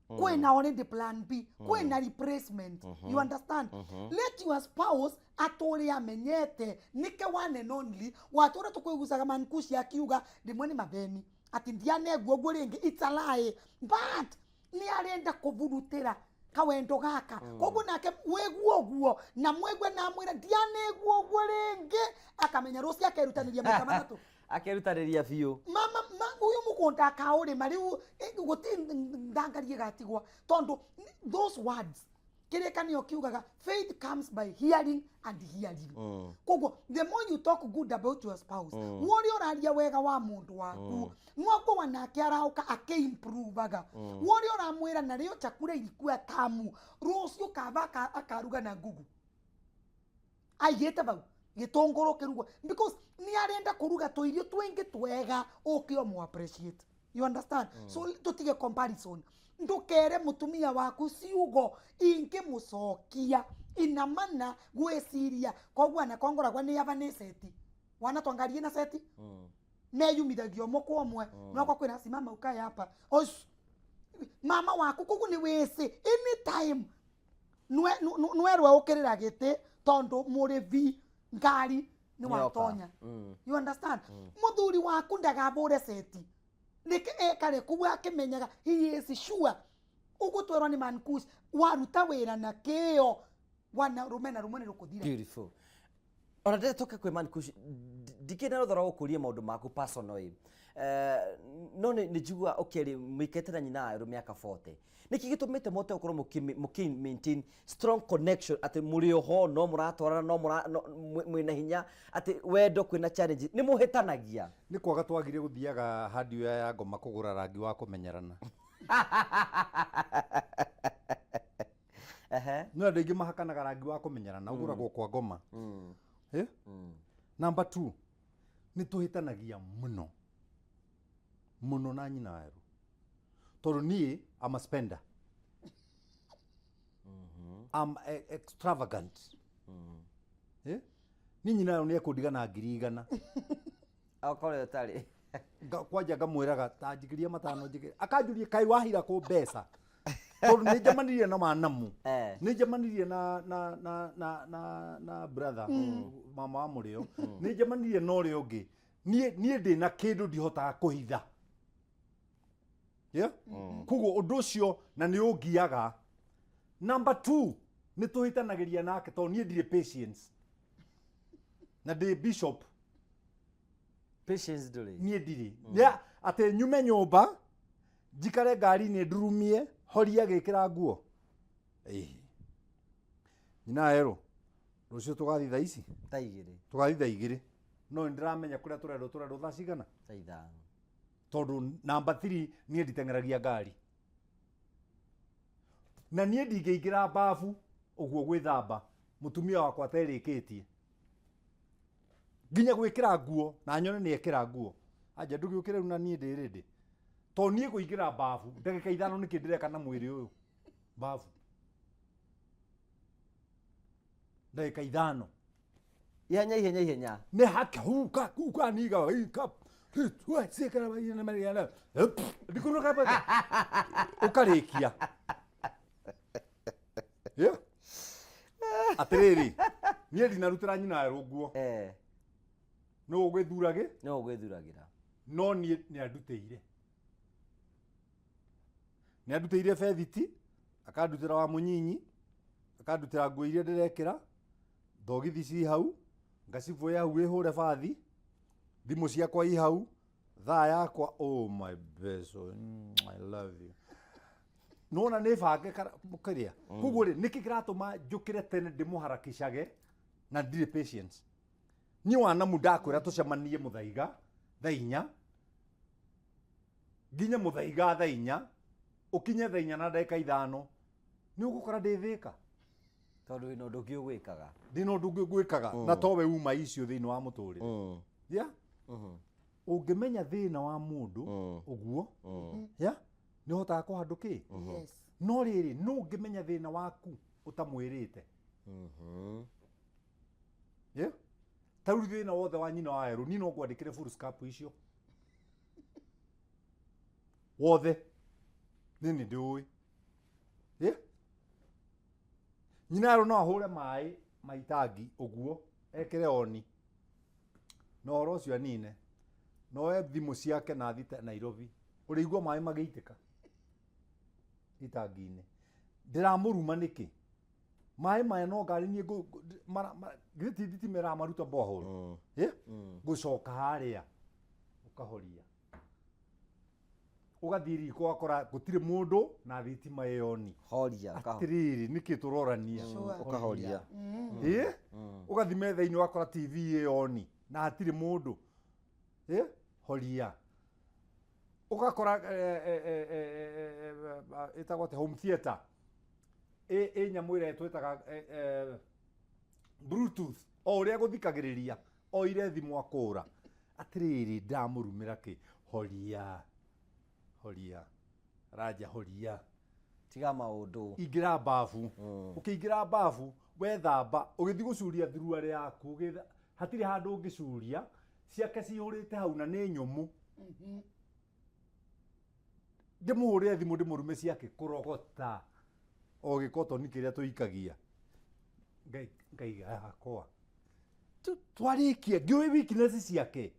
D: kwĩna already plan B, kwĩna replacement, you understand? Let your spouse atũre amenyete nĩke one and only. Watũra tũkwĩgucaga Mankushi akiuga rĩmwe nĩ matheni atĩ ndianegua ũguo rĩngĩ. It's a lie, but nĩ arenda kũburutĩra kawendo gaka, koguo nake wĩguo ũguo na mwĩgue na mwĩra ndianegua ũguo rĩngĩ, akamenya rũciũ akerutanĩria maita matatũ.
A: Akerutanĩria biũ.
D: Mama ma, uyu mugunda akaurima riu guti ndangarie gatigwa tondu those words kirikanio kiugaga faith comes by hearing and hearing. Koguo the more you talk good about your spouse, woria ũraria wega wa mũndũ waku, noguo wanake arauka akĩimprovaga. Woria ũramwĩra na rĩo chakula ilikuwa tamu, rũciũ kaba akaruga na ngugu aigĩte vau gĩtũngũrũ kĩrugwo because nĩ arenda kũruga tũirio twĩngĩ twega ũke ũmũ appreciate, you understand? So tũtige comparison. Ndũkere mũtumia waku ciugo ingĩmũcokia Ina mana gwiciria koguo ana kongoragwa ni ava ni seti wana twangarie na seti meyumithagio ũmwe kwa ũmwe nokwa kwĩna simama ukae hapa Osh, mama waku koguo nĩ wĩcĩ anytime nwerwo ũkĩrĩra gĩtĩ tondũ mũrĩvi ngari nĩ
A: Nĩoka.
D: watonya. You understand? Mũthuri waku ndagabũre seti nĩkĩ ekare kũu akĩmenyaga he is sure ũguo twerwo nĩ mankush waruta wĩra na kĩo wana rũmena rũmwe nĩ rũkũthira.
A: Beautiful. Ona ndä tåke kwä man ndikä na rå gå kå ria maå ndå maku personal ä. No nä njigua å kä rä må ikarä na nyina werå mä aka 40 nä kä gä tå mä te mote gå korwo må kä maintain strong connection atä må rä oho no må ratwarana no mwä na hinya atä wendo kwä na challenge nä må hä tanagia?
C: Nĩ kwaga twagire gũthiaga hardware ya ngoma kũgũra rangi wa kũmenyerana. No andũ aingĩ mahakanaga rangi wa kũmenyerana ũgũragwo kwa ngoma. Eh? Number 2, nĩ tũhĩtanagia mũno mũno na nyina werũ tondũ niĩ I'm a spender. I'm extravagant. Eh? Niĩ nyina werũ nĩ ekũndiga na 100,000.
A: Okorwo å tarä
C: Kwanja ngamwĩraga ta njikĩria matano njikĩria akanjũria kaĩ wahira kũ mbeca tondũ nĩ njemanirie na manamu. Nĩ njemanirie na na na na na na brother mama wa mũrĩo nĩ njemanirie na ũrĩa ũngĩ niĩ ndĩ na kĩndũ ndihotaga kũhitha. Yeah? Koguo ũndũ ũcio na nĩ ũngiaga. Number 2, nĩ tũhĩtanagĩria nake tondũ niĩ ndirĩ patience na ndĩ bishop.
A: Patience ndå rä.
C: Niĩ ndirĩ. Nĩ atĩ nyume nyũmba njikare ngari-inĩ ndurumie horia gĩkĩra nguo. Ĩĩ. Nyina erũ rũciũ tũgathiĩ thaa ici
A: thaa igä rä.
C: Tũgathiĩ thaa 2 no nĩ ndĩramenya kũrĩa tũrendwo tũrendwo thaa cigana?
A: Thaa 5.
C: Tondũ namba 3 niĩ nditeng'eragia ngari na niĩ ndingĩingĩra babu ũguo gwĩthamba mũtumia wakwa aterĩkĩtie nginya gwĩkĩra nguo na nyone nĩ ekĩra nguo anja ndũgĩũkĩre rĩu na niĩ ndĩ ready tondũ niĩ kũingĩra babu ndagĩka 5 nĩkĩ ndĩreka na mwĩrĩ ũyũ babu ndagĩka 5.
A: Ihenya ihenya ihenya.
C: Nĩ haka huka kuka niga ika ũkarĩkia. Yeah. Atĩrĩrĩ niĩ ndinarutĩra nyina werũ nguo. No ũgwĩthuragĩ
A: no å gwä thuragä ra.
C: No niĩ nĩ andutĩire nĩ andutĩire bethiti akandutĩra wa mũnyinyi akandutĩra nguo iria ndĩrekĩra thogithi ci hau ngacibuoya hau ĩhũre bathi thimũ ciakwa i hau thaa yakwa oh my beso, I love you nona nĩ bange kĩrĩa koguo rĩ nĩkĩ kĩratũma njũkĩre tene ndĩmũharakicage na ndirĩ patience niĩ wanamu ndakwĩra tũcemanie mũthaiga thaa 4 nginya mũthaiga thaa 4 ũkinye thaa 4 na ndagĩka 5 nĩ ũgũkora ndĩ Thĩka
A: tondå wä na å ndå å ngä å gwä kaga.
C: Ndĩ na ũndũ ũngĩ ngwĩkaga na towe uma icio thĩinĩ wa mũtũrĩre. Yeah? Ũngĩmenya thĩna wa mũndũ ũguo yeah? Nĩ ũhotaga kũhandũ kĩ.
D: Yes.
C: No rĩrĩ no ũngĩmenya thĩna waku ũtamwĩrĩte. Yeah? Ta rĩu thĩna wothe wa nyina wa werũ niĩ no ngwandĩkĩre full scope icio wothe niĩ nĩ ndĩũĩ. Yeah? Nyina werũ no ahũre maĩ ma itangi ũguo ekĩre oni na ũhoro ũcio anine no oe thimũ ciake na athiĩ Nairobi ũrĩigua maĩ magĩitĩka itangi-inĩ ndĩramũruma nĩkĩ maĩ maya no ngari niĩ githĩ ti thitima ĩramaruta borehole? Yeah? Ngũcoka harĩa ũkahoria ũgathiĩ riko ũgakora gũtirĩ mũndũ na thitima ĩyoni.
A: Horia.
C: Atĩrĩrĩ nĩkĩ tũrorania?
D: Sure.
A: Ũkahoria.
C: Ĩ ũgathiĩ metha-inĩ ũgakora TV ĩyoni na hatirĩ mũndũ. Ĩ horia ũgakora ĩtagwo atĩa home theatre ĩ nyamũ ĩrĩa twĩtaga bluetooth o ũrĩa gũthikagĩrĩria oire thimũ akũra atĩrĩrĩ ndamũrumĩra kĩ horia horia raja horia
A: tiga maũndũ
C: ingĩra babu ũkĩingĩra babu Wethamba ũgĩthiĩ gũcuria thuruarĩ yaku, hatirĩ handũ ũngĩcuria, ciake cihũrĩte hau na nĩ nyũmũ. Ndĩmũhũrĩre thimũ ndĩmũrume ciake kũrogota o gĩkotoni kĩrĩa tũikagia. Ngaiga yakwa. Twarĩkia ngĩũĩ weakness ciake,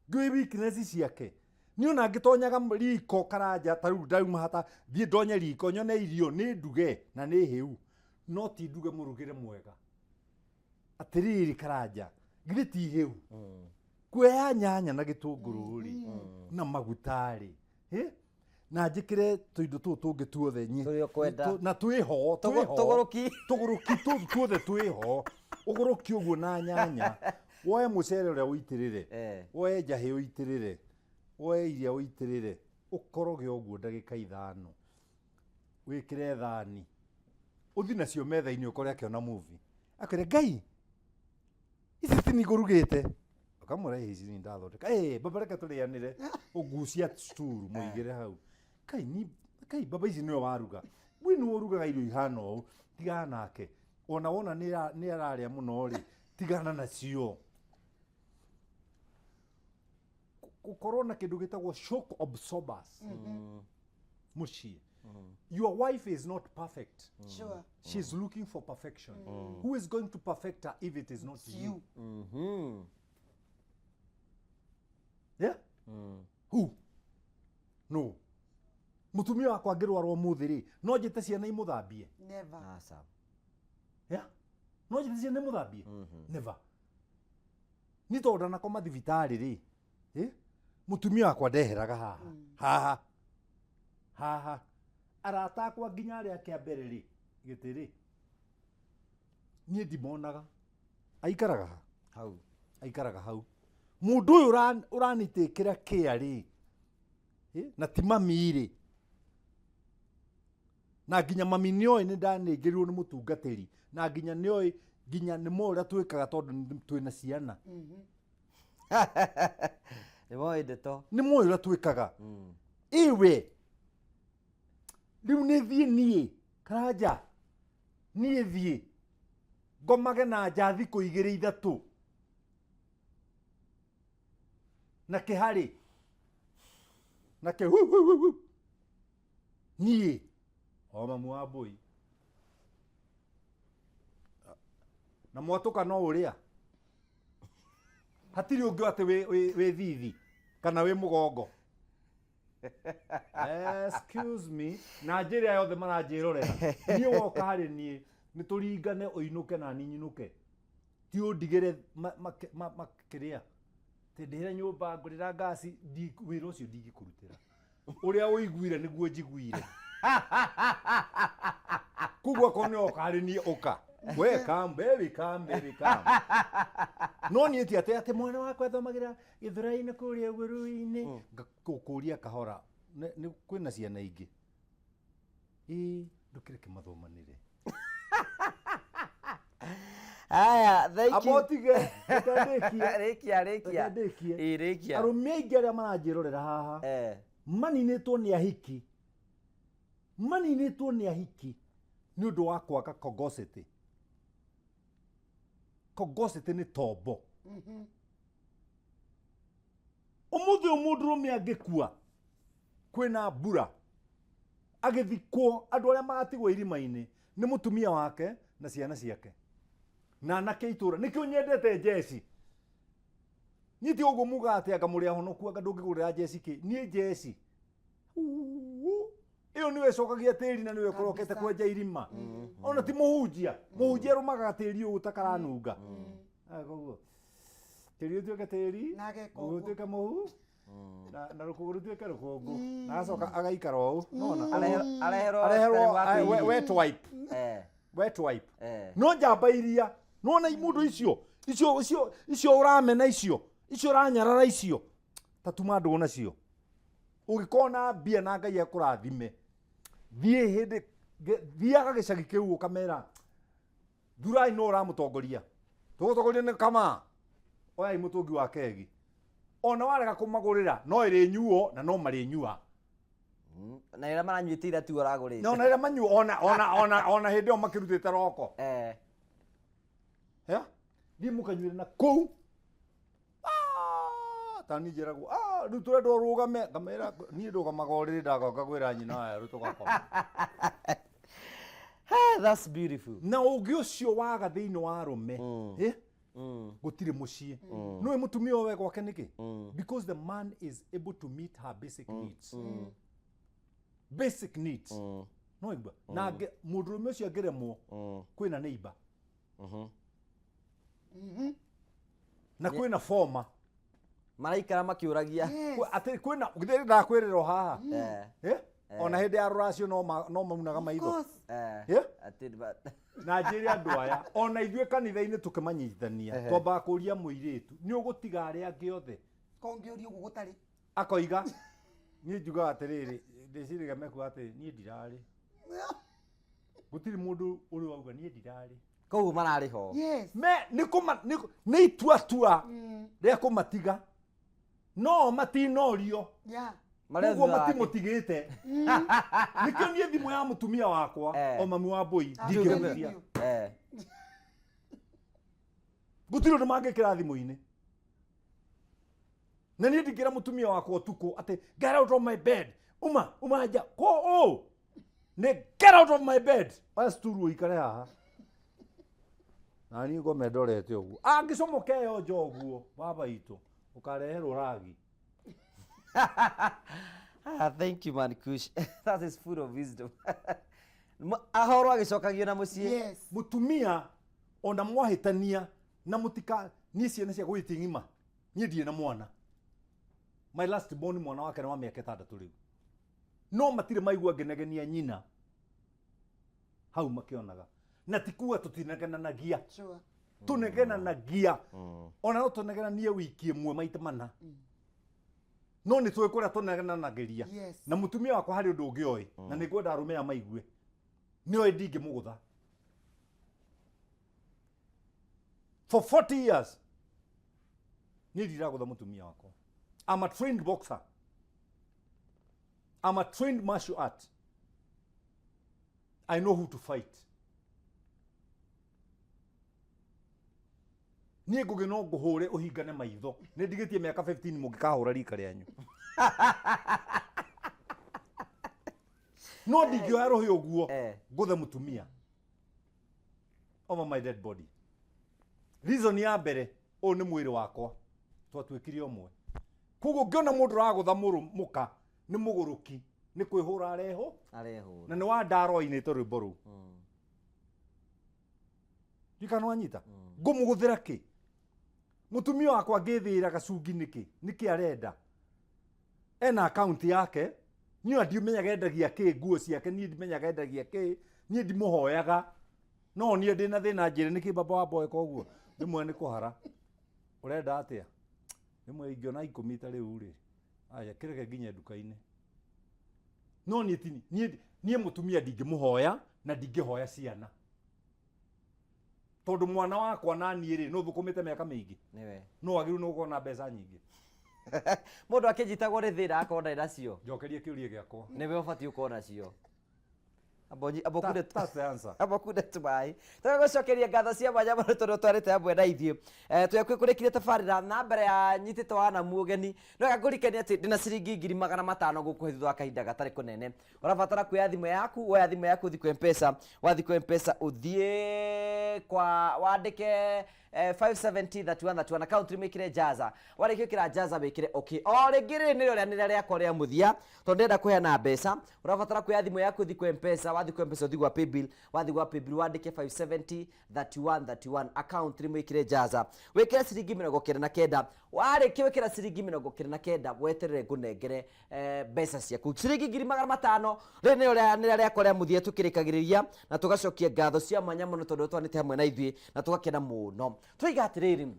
C: ngĩũĩ weakness ciake. Niĩ ona ngĩtonyaga riko Karanja, ta rĩu ndauma hata thiĩ ndonye riko nyone irio nĩ nduge na nĩ hĩu, no ti nduge mũrugĩre mwega. Atĩrĩrĩ Karanja, githĩ ti hĩu? Kuoya nyanya na gĩtũngũrũ rĩ, na maguta rĩ, na njĩkĩre tũindo tũũ tũngĩ tuothe
A: Tũrĩa ũkwenda.
C: Na twĩho, twĩho.
A: Tũgũrũki.
C: Tũgũrũki tũu tuothe twĩho, ũgũrũki ũguo na nyanya, woe mũcere ũrĩa ũitĩrĩre, woe njahĩ ũitĩrĩre, woe iria ũitĩrĩre, ũkoroge ũguo ndagĩka 5, wĩkĩre thani, ũthi nacio metha-inĩ ũkore akĩona movie, akwĩre Ngai ici ti ningũrugĩte, ũkamwĩra ici ni ndathondeka, baba reke tũrĩanĩre, ũgucia sturu mũigĩre hau, Ngai ni Ngai baba ici nĩwe waruga, we nĩwe ũrugaga irio ihana ũũ, tigana nake, ona wona nĩ ararĩa mũno rĩ, tigana nacio. Gũkorwo na kĩndũ gĩtagwo shock absorbers mũciĩ. Your wife is not perfect. She's looking for perfection. Who is going to perfect her if it is not you?
D: You.
C: Yeah? Who? No. Mũtumia wakwa angĩrwara ũmũthĩ rĩ, no njĩte ciana imũthambie?
D: Never.
A: Aca.
C: Yeah? No njĩte ciana imũthambie? Never. Ni tondũ ndanakoma thibitarĩ rĩ, mũtumia wakwa ndeheraga haha. Haha. Haha. Arata akwa nginya arĩa ake a mbere rĩ, gĩtĩ rĩ, niĩ ndimonaga. Aikaraga ha?
A: Hau.
C: Aikaraga hau. Mũndũ ũyũ ũranitĩkĩra kĩa rĩ, na ti mami rĩ, na nginya mami nĩoĩ nĩ ndanĩngĩrirwo nĩ mũtungatĩri, na nginya nĩoĩ, nginya nĩ moĩ ũrĩa twĩkaga tondũ twĩna ciana.
A: Nĩ moĩ ndeto.
C: Nĩ moĩ ũrĩa twĩkaga. Iwe rĩu nĩ thiĩ niĩ Karanja, niĩ thiĩ ngomage na nja thikũ igĩrĩ ithatũ na kĩharĩ na kĩ hu, hu, hu, hu. Niĩ o mamu wa mbũi na mwatũka no ũrĩa hatirĩ ũngĩ atĩ wĩ thithi kana wĩ mũgongo. Excuse me, na njĩra yothe maranjĩrorera niĩ woka harĩ niĩ nĩ tũringane ũinũke na niĩ nyinũke, ti ũndigĩre makĩrĩa tĩndĩhĩre nyũmba ngũrĩra ngasi, wĩra ũcio ndingĩkũrutĩra. Ũrĩa ũiguire nĩguo njiguire. Koguo akorwo nĩ woka harĩ niĩ ũka. We come, baby, come, baby, come. No niĩ ti atĩ atĩ mwana wakwa athomagĩra gĩthũrai-inĩ kũrĩa ũguo rũĩ-inĩ. Ngakũkũria kahora. Nĩ kwĩna ciana ingĩ. Ĩĩ, ndũkĩreke mathomanĩre.
A: Aya, thank you.
C: Amba ũtige, reke ndĩkie.
A: Rĩkia, rĩkia.
C: Reke ndĩkie.
A: Ĩĩ, rĩkia.
C: Arũme aingĩ arĩa maranjĩrorera haha, maninĩtwo nĩ ahiki. Maninĩtwo nĩ ahiki nĩ ũndũ wa kwaga cogosity. Cogosity nĩ tombo. Ũmũthĩ ũyũ mũndũrũme angĩkua, kwĩna mbura, agĩthikwo, andũ arĩa magatigwo irima-inĩ nĩ mũtumia wake na ciana ciake na anake a itũũra. Nĩkĩo nyendete njeci. Niĩ ti ũguo mugaga atĩ anga mũrĩ ahonoku, anga ndũngĩgũrĩra njeci kĩ. Niĩ njeci. Uu, ĩyo nĩyo ĩcokagia tĩri na nĩyo ĩkorokete kwenja irima. Ona ti mũhunjia. Mũhunjia arũmaga tĩri ũũ ta karanunga. Koguo tĩri ũtuĩke tĩri,
D: Na ageka
C: mũhu
D: ũguo.
C: ũtuĩke mũhu, na rũkũngũ rũtuĩke rũkũngũ. Na agacoka agaikara ũũ. Nona?
A: Areherwo
C: Areherwo,
A: citarĩ wa kwĩgiria.
C: wet wipe. Wet wipe. No njamba iria, nona imundu icio, icio, icio, icio ũramena icio, icio ũranyarara icio, ta tuma ndũgũ nacio. Ũngĩkorwo na mbia na Ngai akũrathime, thiĩ hĩndĩ, thiaga gĩcagi kĩu ũkamera, thurai no ũramũtongoria. Tũgũtongoria nĩ kama. Oyai mũtũngi wa kegi. Ona warega kũmagũrĩra, no ĩrĩnyuo na no marĩnyua.
A: Na ĩrĩa maranyuĩte ira tu ũragũrĩte.
C: Na ona ĩrĩa manyu ona hĩndĩ ĩyo makĩrutĩte roko. Ya? Thiĩ mũkanyuĩre na kũu. Ah, ta niĩ njĩragwo, ah, rĩu tũrenda ũrũgame, ngamera niĩ ndũgamaga ũrĩrĩ ndagoka kwĩra nyina werũ tũgakoma.
A: Ah, that's beautiful.
C: Na ũngĩ ũcio waga thĩinĩ wa arũme, eh? Gũtirĩ mũciĩ. Nĩũĩ mũtumia ũyũ we gwake nĩkĩ? Because the man is able to meet her basic needs. Basic needs. No igua. Na mũndũrũme ũcio angĩremwo, kwĩna neighbor. Na kwĩna former.
A: Maraikara makĩũragia.
D: Yes.
C: Atĩ kwĩna githĩ ndakwĩrĩra o haha. Eh? Ona hĩndĩ ya rũracio no maunaga maitho.
D: Of course.
C: Eh?
A: Atĩ
C: Na njĩre andũ aya, ona ithuĩ kanitha-inĩ tũkĩmanyitithania, twambaga kũria mũirĩtu, nĩ ũgũtiga arĩa angĩ othe?
D: Kongĩũria ũguo gũtarĩ.
C: Akoiga, niĩ njugaga atĩrĩrĩ, ndĩciragia mekuga atĩrĩ, niĩ ndirarĩ. Gũtirĩ mũndũ ũrĩ wauga niĩ ndirarĩ.
A: Koguo mararĩ ho.
D: Yes.
C: Me, nĩ kũma, nĩ, nĩ ituatua rĩa kũmatiga. No matinorio.
D: Yeah.
A: Marĩa
C: Koguo
A: thutha wake.
C: matimũtigĩte. Nĩkĩo niĩ thimũ ya mũtumia wakwa, o mami wa mbũi, ndingĩhutia. Gũtirĩ ũndũ mangĩkĩra thimũ-inĩ. Na niĩ ndingĩra mũtumia wakwa ũtukũ atĩ get out of my bed. Uma, uma nja. Ko ũ? Nĩ get out of my bed. Oya sturu ũikare haha. Na niĩ ngome ndorete ũguo. Angĩcomoka ĩyo nja ũguo, baba itũ, ũkareherwo ragi.
A: Ah, thank you, man Kush. That is full of wisdom. Ahorwo agĩcokagio na mũciĩ.
D: Yes.
C: Mũtumia ona mwahĩtania na mũtika niĩ ciana ciakwa itirĩ ng'ima. Niĩ ndirĩ na mwana. My last born mwana wake nĩ wa mĩaka 6 rĩu. No matirĩ maigua ngĩnegenia nyina. Hau makĩonaga. Na ti kuga tũtinegenanagia.
D: Sure.
C: Tũnegenanagia. Ona no tũnegenanie wiki ĩmwe maita mana. No nĩ tũĩ kũrĩa tũnegenanagĩria.
D: Yes.
C: Na mũtumia wakwa harĩ ũndũ ũngĩ oĩ, na nĩ ngwenda arũme aya maigue. Nĩ oĩ ndingĩmũgũtha. For 40 years, niĩ ndiragũtha mũtumia wakwa. I'm a trained boxer. I'm a trained martial art. I know who to fight. Niĩ ngũgĩ no ngũhũre ũhingane maitho. Nĩ ndigĩtie mĩaka 15 mũngĩkahũra rika rĩanyu. No ndingĩoya rũhĩ ũguo ngũthe mũtumia. Over my dead body. Reason ya mbere, ũyũ nĩ mwĩrĩ wakwa. Twatuĩkire ũmwe. Koguo ngĩona mũndũ ũragũtha mũka nĩ mũgũrũki, nĩ kwĩhũra areho.
A: Arehũra.
C: Na nĩ wa ndaro ainĩte rwĩmbo rũu. Ndikana wanyita. Ngũmũgũthĩra kĩ? Mũtumia wakwa ngĩthĩĩra gacungi nĩkĩ? Nĩkĩ arenda? Ena account yake. Niĩ ona ndimenyaga endagia kĩ, nguo ciake niĩ ndimenyaga endagia kĩ, niĩ ndimũhoyaga. No niĩ ndĩna thĩna njĩre nĩkĩ baba wa boy koguo. Rĩmwe nĩ kũhara. Ũrenda atĩa? Rĩmwe ingĩona 10 ta rĩu rĩ. Aya, kĩreke nginye nduka-inĩ. No niĩ ti, niĩ, niĩ mũtumia ndingĩmũhoya na ndingĩhoya ciana. Tondũ mwana wakwa na niĩ rĩ, no thũkũmĩte mĩaka mĩingĩ.
A: Nĩwe.
C: No wagĩrĩirwo nĩ gũkorwo na mbeca nyingĩ.
A: Mũndũ akĩnjitagwo nĩ thĩna akorwo ndarĩ nacio.
C: Njokerie kĩũria gĩakwa.
A: Nĩwe ũbatiĩ gũkorwo nacio. Amba ũkunde
C: That's the answer.
A: Amba ũkunde tũmaĩ. Tũgagũcokeria ngatho cia mwanya mũno tondũ twarĩte hamwe na ithuĩ. Twĩ hakuhĩ kũrĩkia tabarĩra na mbere ya nyitĩte wa Namu ũgeni. No wega ngũririkanie atĩ ndĩna ciringi ngiri magana matano gũkũhe thutha wa kahinda gatarĩ kũnene. Ũrabatara kuoya thimũ yaku, woya thimũ yaku ũthiĩ kwĩ M-Pesa, wathiĩ kwĩ M-Pesa ũthiĩ kwa wandĩke 570 31 31 account wĩkĩre Jaza. Warĩkia gwĩkĩra Jaza wĩkĩre okay. O rĩngĩ rĩrĩ nĩrĩo rĩanĩrĩra rĩakwa rĩa mũthia tondũ ndĩrenda kũheana mbeca. Ũrabatara kuoya thimũ yaku ũthiĩ kwĩ M-Pesa, wathiĩ kwĩ M-Pesa ũthiĩ gwa Paybill, wathiĩ gwa Paybill wandĩke 570 31 31 account wĩkĩre Jaza. Wĩkĩre ciringi 99. Warĩkia gwĩkĩra ciringi 99 weterere ngũnengere mbeca ciaku. Ciringi ngiri magana matano. Rĩrĩ nĩrĩo rĩanĩrĩra rĩakwa rĩa mũthia tũkĩrĩkagĩrĩria na tũgacokia ngatho cia mwanya mũno tondũ twanĩte hamwe na ithuĩ na tũgakena mũno. Tũiga atĩrĩrĩ,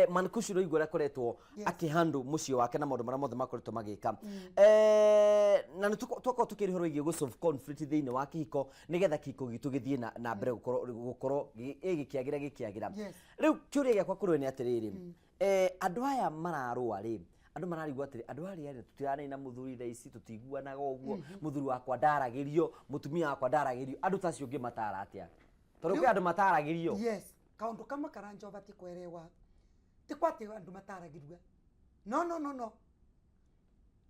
A: Mankush ũraigua ũrĩa akoretwo akĩhandle mũciĩ wake na maũndũ marĩa mothe makoretwo magĩka. Na nĩ twakorwo tũkĩaria ũhoro wĩgiĩ gũ solve conflict thĩinĩ wa kĩhiko nĩgetha kĩhiko gitũ gĩthiĩ na mbere gũkorwo gĩkĩagĩra gĩkĩagĩra.
D: Yes.
A: Rĩu kĩũria gĩakwa kũrĩ we nĩ atĩrĩrĩ, andũ aya mararũa rĩ, Andũ mararigwo atĩrĩ, andũ arĩa rĩ, tũtirarĩ na mũthuri thaa ici, tũtiguanaga ũguo, mũthuri wakwa ndaragĩrio, mũtumia wakwa ndaragĩrio. Andũ ta acio ũngĩmatara atĩa? Tondũ kwĩ andũ mataragĩrio.
D: Yes, kaundu kamwe karanja ũbatiĩ kwerewa ti kwa atĩ andũ mataragĩrua. No, no, no, no,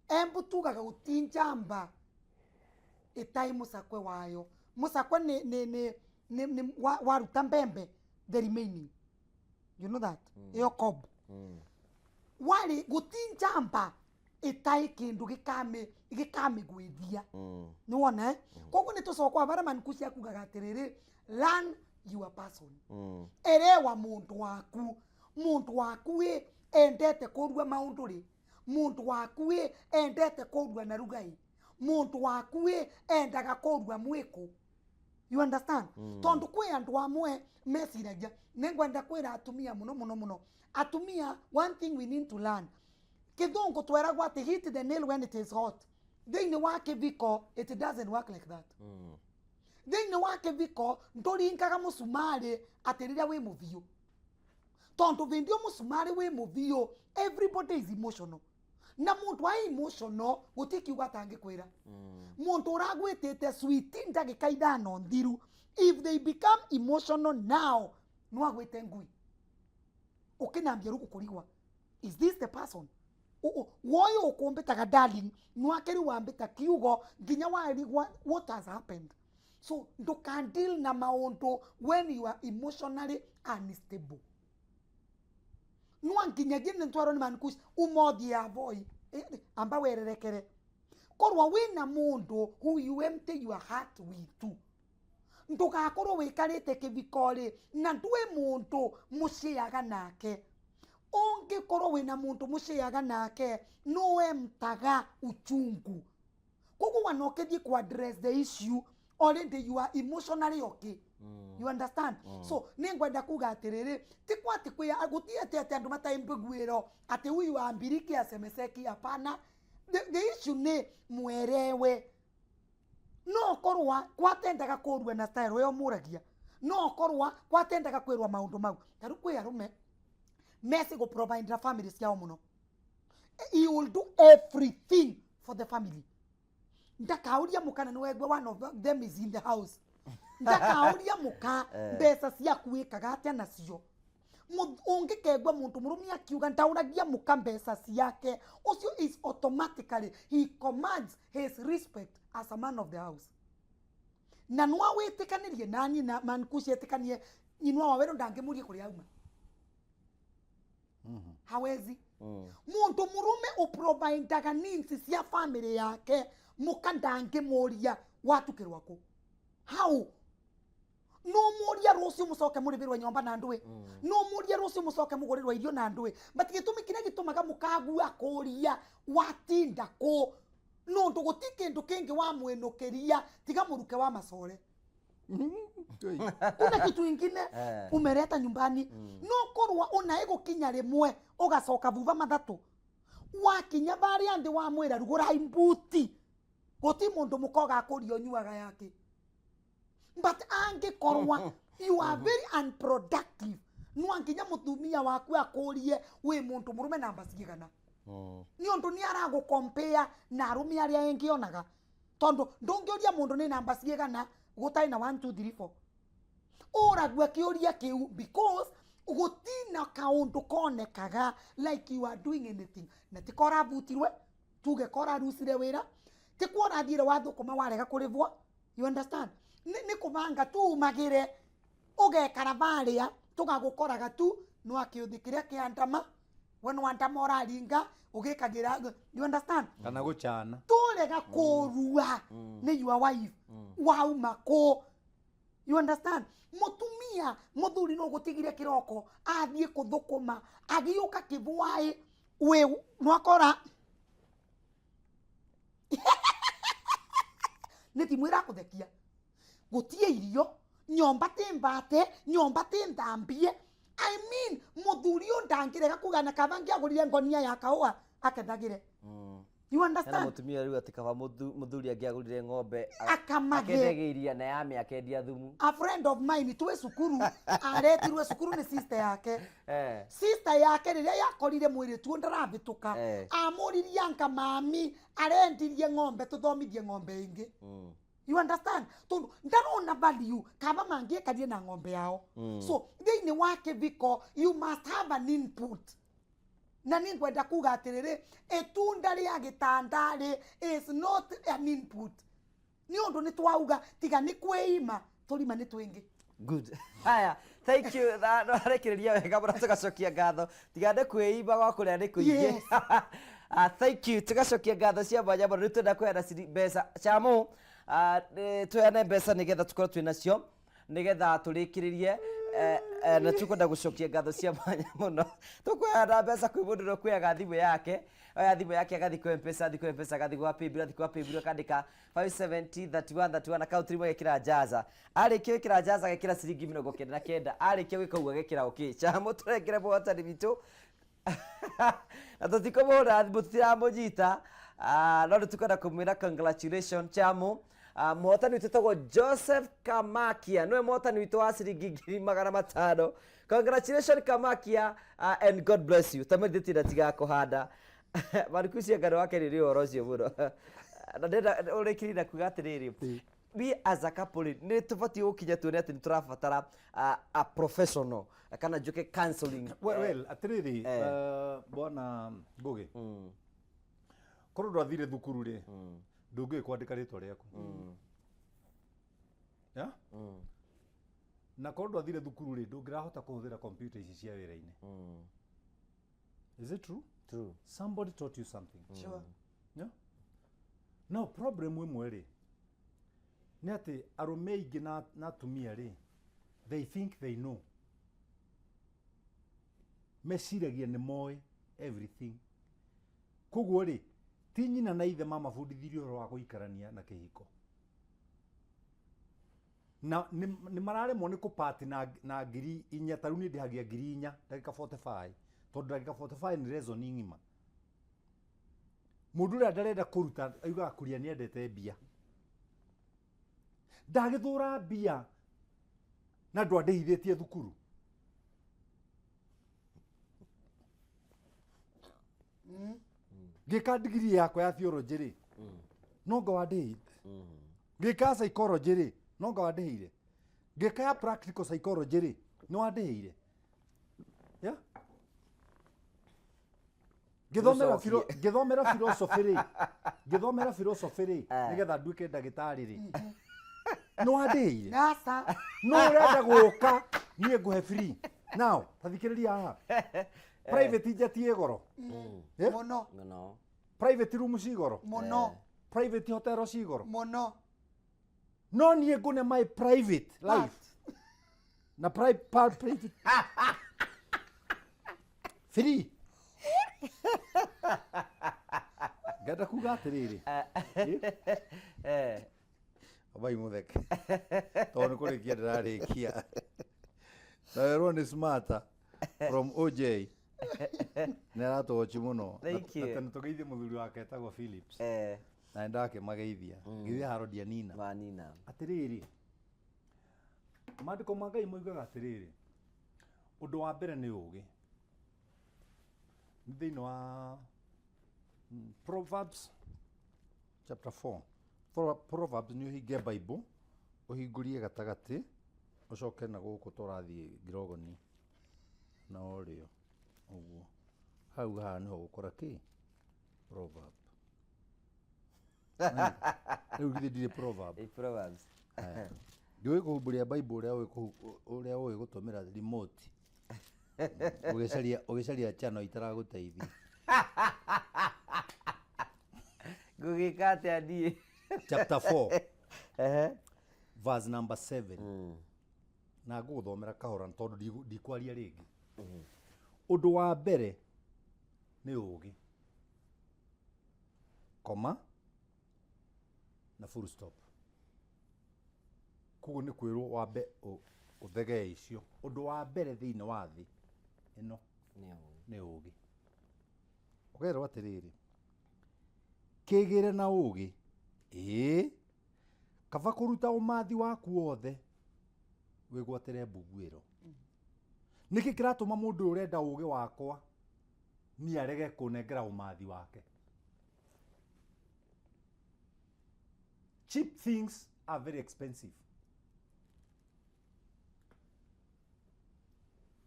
D: embu tugaga gũti njamba ĩtai mũcakwe wayo. Mũcakwe nĩ waruta mbembe, the remaining, you know that ĩyo cob warĩ gũti njamba ĩtai kĩndũ gĩkamĩgwĩthia. Nĩwona, eh? Koguo nĩ tũcokwa bara maniku ciakugaga atĩrĩrĩ, learn your person, erewa mũndũ waku. Mũndũ waku ĩ endete kũrua maũndũ rĩ, mũndũ waku ĩ endete kũrua na ruga ĩ, mũndũ waku ĩ endaga kũrua mwĩkũ. You understand? Tondũ kwĩ andũ amwe meciragia, nĩngwenda kwĩra atumia mũno mũno mũno, atumia, one thing we need to learn, kĩthũngũ tweragwo atĩ hit the nail when it is hot. Thĩinĩ wa kĩviko it doesn't work like that. Thĩinĩ wa kĩviko ndũringaga mũcumarĩ atĩ rĩrĩa wĩ mũthiũ, tondũ vĩndĩ ĩyo mũcumarĩ wĩ mũthiũ, everybody is emotional, na mũndũ a emotional gũtirĩ kiugo atangĩkwĩra. Mũndũ ũragwĩtĩte sweet ndagĩka 5 thiru, if they become emotional now, no agwĩte ngui ũkĩnambia rĩu gũkũrigwa, is this the person woyo ũkũmbĩtaga darling? Nwake rĩu wambĩta kiugo nginya warigwa what has happened. So ndũkan deal na maũndũ when you are emotionally unstable. No nginyagia nĩ ntwarwo nĩ mankush umothie avoi amba wererekere korwo wĩna mũndũ who you empty your heart with. Ndũgakorwo wĩkarĩte kĩviko rĩ na ndwĩ mũndũ mũciaga nake. Ũngĩkorwo wĩna mũndũ mũciaga nake, nĩwemtaga uchungu. Koguo wana ũkĩthiĩ ku address the issue, already you are emotionally okay. You understand? So nĩngwenda kuga atĩrĩrĩ, ti kwa atĩ kwĩ gũtirĩ atĩ andũ matarĩ mbiguĩro atĩ huyu ambiriki asemeseki. Hapana, the issue nĩ mwerewe. No korwa kwatendaga kũrua na style ĩyo mũragia, no korwa kwatendaga kwĩrwa maũndũ mau. Ta rĩu kwĩ arũme meci gũ provide na family ciao mũno. He will do everything for the family. Ndakauria mũka na nĩwegua one of them is in the house, ndakauria mũka mbeca ciaku wĩkaga atĩa nacio. Ũngĩkegua mũndũ mũrũme akiuga ndaũragia mũka mbeca ciake, ũcio is automatically he commands his respect as a man of the house. Na no wĩtĩkanĩrie nani na mankuci etĩkanie nyinwa wa wero ndangĩmũrie kũrĩa auma, hawezi. Mũndũ mũrũme ũprovidaga needs cia family yake, mũka ndangĩmũria watukĩrwa kũ hau. No mũria rũciũ mũcoke mũrĩbĩrwe nyomba na ndũĩ, no mũria rũciũ mũcoke mũgũrĩrwo irio na ndũĩ, but gĩtũmi kĩrĩa gĩtũmaga mũkagua kũria watinda kũ, nũndũ gũti kĩndũ kĩngĩ wamwĩnũkĩria tiga mũruke wa macore. Kuna kitu ingine umeleta nyumbani? No korwa ona ĩgũkinya rĩmwe ũgacoka vuva mathatũ wakinya barĩa thĩ wamwĩra rugũrai mbuti, gũti mũndũ mũkoga akũria ũnyuaga yake. But angĩkorwa you are very unproductive, no nginya mũtumia waku akũrie wĩ mũndũ mũrũme namba cigana, nĩ ũndũ nĩ aragũkompea na arũme arĩa ĩngĩonaga, tondũ ndũngĩũria mũndũ nĩ namba cigana gũtarĩ na 1 2 3 4. Ũragua kĩũria kĩu because gũtina kaũndũ konekaga like you are doing anything, na ti korabutirwe, tuge korarucire wĩra, ti kuorathiire wathũkũma warega kũrĩbwo. You understand? Nĩ kũbanga tu umagĩre ũgekara barĩa tũgagũkoraga tu no akĩũthi kĩrĩa kĩa ndama we no ndama ũraringa ũgĩkagĩra. You understand?
C: Kana gũcana.
D: Tũrega kũrua nĩ your wife wauma kũ. You understand? Mũtumia mũthuri no gũtigire kĩroko athiĩ kũthũkũma, agĩũka kĩbwaĩ wĩ nwakora nĩ timũ ĩrakũthekia, gũtie irio nyomba ti mbate, nyomba ti nthambie. I mean, mũthuri ũyũ ndangĩrega kuga na kaba ngĩagũrire ngonia ya kahũa akethagĩre. You
A: Hena
D: understand?
A: Mutumia rĩu atĩ kaba mũthuri angĩagũrire ng'ombe
D: Akamage.
A: akendagia iria na yame akendia thumu.
D: A friend of mine twĩ cukuru aretirwe cukuru nĩ sister yake. Sister yake rĩrĩa yakorire mũirĩtu ũyũ ndarabĩtũka, amũririe, "Anka mami arendirie ng'ombe tũthomithie ng'ombe ĩngĩ?" You understand? Tondu ndarona value kaba mangĩekarie na ng'ombe yao. So thĩinĩ wa kĩviko you must have an input, na nĩ ngwenda kuga atĩrĩrĩ, itunda rĩa gĩtanda rĩ is not an input, nĩ ũndũ nĩ twauga tiga nĩ kwĩima tũrima nĩ twĩngĩ.
A: Good. Haya, thank you. No arekereria wega mũno, tũgacokia ngatho tiga nĩ kwĩimba gwa kũrĩa nĩ kũingĩ.
D: Yes.
A: Ah, thank you. Tũgacokia ngatho cia mwanya mũno. Rĩu twenda kũheana mbeca chamu. Ah, tũheane mbeca nĩgetha tũkorwo twĩ nacio nĩgetha tũrĩkĩrĩrie. Na tũkwenda gũcokia ngatho cia mwanya mũno. Tũkũheana mbeca kwĩ mũndũ ũrĩa ũkuoyaga thimũ yake, oya thimũ yake, agathiĩ kwĩ Mpesa, athiĩ kwĩ Mpesa, agathiĩ gwa Paybill, athiĩ kwa Paybill akandĩka 570 31 31, account rimwe, agekĩra jaza. Arĩkia gwĩkĩra jaza, agekĩra ciringi 99. Arĩkia gwĩka ũguo, agekĩra okay. Chamu, tũrengere mũhotani witũ na tũtikũmũhũra thimũ, tũtiramũnyita. Ah, no nĩ tũkwenda kũmwĩra congratulation chamu. Ah, mũhotani witũ etagwo Joseph Kamakia, nĩwe mũhotani witũ wa ciringi 500,000. Congratulation Kamakia, and God bless you. Tamĩrithĩtie na tiga kũhanda maruku cia ngano wake nĩ ũhoro ũcio mũno, na ndĩrenda ũrĩkĩrie na kuga atĩrĩrĩ, we as a couple rĩ, nĩ tũbatiĩ gũkinya tuone atĩ nĩ tũrabatara a professional kana njuke counseling.
C: Well, atĩrĩrĩ, bwana Ngũgĩ, korwo ndwathire thukuru rĩ, ndũngĩũĩ kwandĩka rĩtwa rĩaku. Yeah? Na korwo ndwathire thukuru rĩ, ndũngĩrahota kũhũthĩra computer ici cia wĩra-inĩ. Is it true?
A: True.
C: Somebody taught you something.
D: Sure.
C: Yeah? No problem ĩmwe rĩ, nĩ atĩ arũme aingĩ na atumia rĩ, they think they know, meciragia nĩ moĩ everything. Koguo rĩ, ti nyina na ithe mamabundithirie ũhoro wa gũikarania na kĩhiko, na nĩ mararemwo nĩ kũpati na 4,000. Ta rĩu niĩ ndĩhagia 4,000 ndagĩka 45, tondũ ndagĩka 45 nĩ reasoning ng'ima. Mũndũ ũrĩa ndarenda kũruta augaga kũria nĩ endete mbia, ndagĩthũra mbia na ndwandĩhithĩtie thukuru. Ngĩka ndigiri yakwa ya theology rĩ, no nga wandĩhĩire. Ngĩka psychology rĩ, no nga wandĩhĩire. Ngĩka ya practical psychology rĩ, nĩ wandĩhĩire. Yeah? Ngĩthomera ngĩthomera philosophy rĩ, ngĩthomera philosophy rĩ, nĩgetha nduĩke ndagĩtarĩ rĩ, nĩ wandĩhĩire.
D: Nasa.
C: No ũrenda gũka niĩ ngũhe free now. Ta thikĩrĩria haha, private jet ĩ goro. Eh?
D: Mũno.
A: Mũno.
C: Private room ci goro.
D: Mũno.
C: Private hotel ci goro.
D: Mũno.
C: No niĩ ngũne my private life na private free. Ngenda kuga atĩrĩrĩ, bai mũtheke tondũ nĩ kũrĩkia ndĩrarĩkia na werwo nĩ smarter from OJ nĩ aratũwochi mũno.
A: Thank you.
C: Na tene tũgeithie mũthuri wake etagwo Philips, na nĩ ndakĩmageithia ngithia Harold Anina.
A: Manina.
C: Atĩrĩrĩ, maandĩko ma Ngai moigaga atĩrĩrĩ, ũndũ wa mbere nĩ ũũgĩ. Nĩ thĩinĩ wa Proverbs chapter 4. Proverbs, nĩ ũhinge Bible, ũhingũrie gatagatĩ, ũcoke na gũkũ tũrathiĩ ngirogoni na ũrĩo ũguo, hau haha nĩho gũkora kĩ proverb. Rĩu githĩ ndirĩ proverb?
A: Proverbs.
C: Haya. Ndiũĩ kũhumbũria Bible ũrĩa ũĩ ũrĩa ũĩ gũtũmĩra remote ũgĩcaria channel itaragũteithia.
A: Ngũgĩka atĩa niĩ?
C: Chapter 4, verse number 7, na ngũgũthomera kahora tondũ ndikwaria rĩngĩ. Ũndũ wa mbere nĩ ũũgĩ, koma na full stop. Koguo nĩ kwĩrwo wambe ũthegee icio. Ũndũ wa mbere thĩinĩ wa thĩ ĩno
A: Nĩ ũũgĩ.
C: Nĩ ũũgĩ. Ũkerwo atĩrĩrĩ, Kĩgĩre na ũgĩ. Ĩĩ, kaba kũruta ũmathi waku wothe wĩgwatĩre mbuguĩro. Nĩkĩ kĩratũma mũndũ ũyũ ũrenda ũgĩ wakwa niĩ arege kũnengera ũmathi wake? Cheap things are very expensive.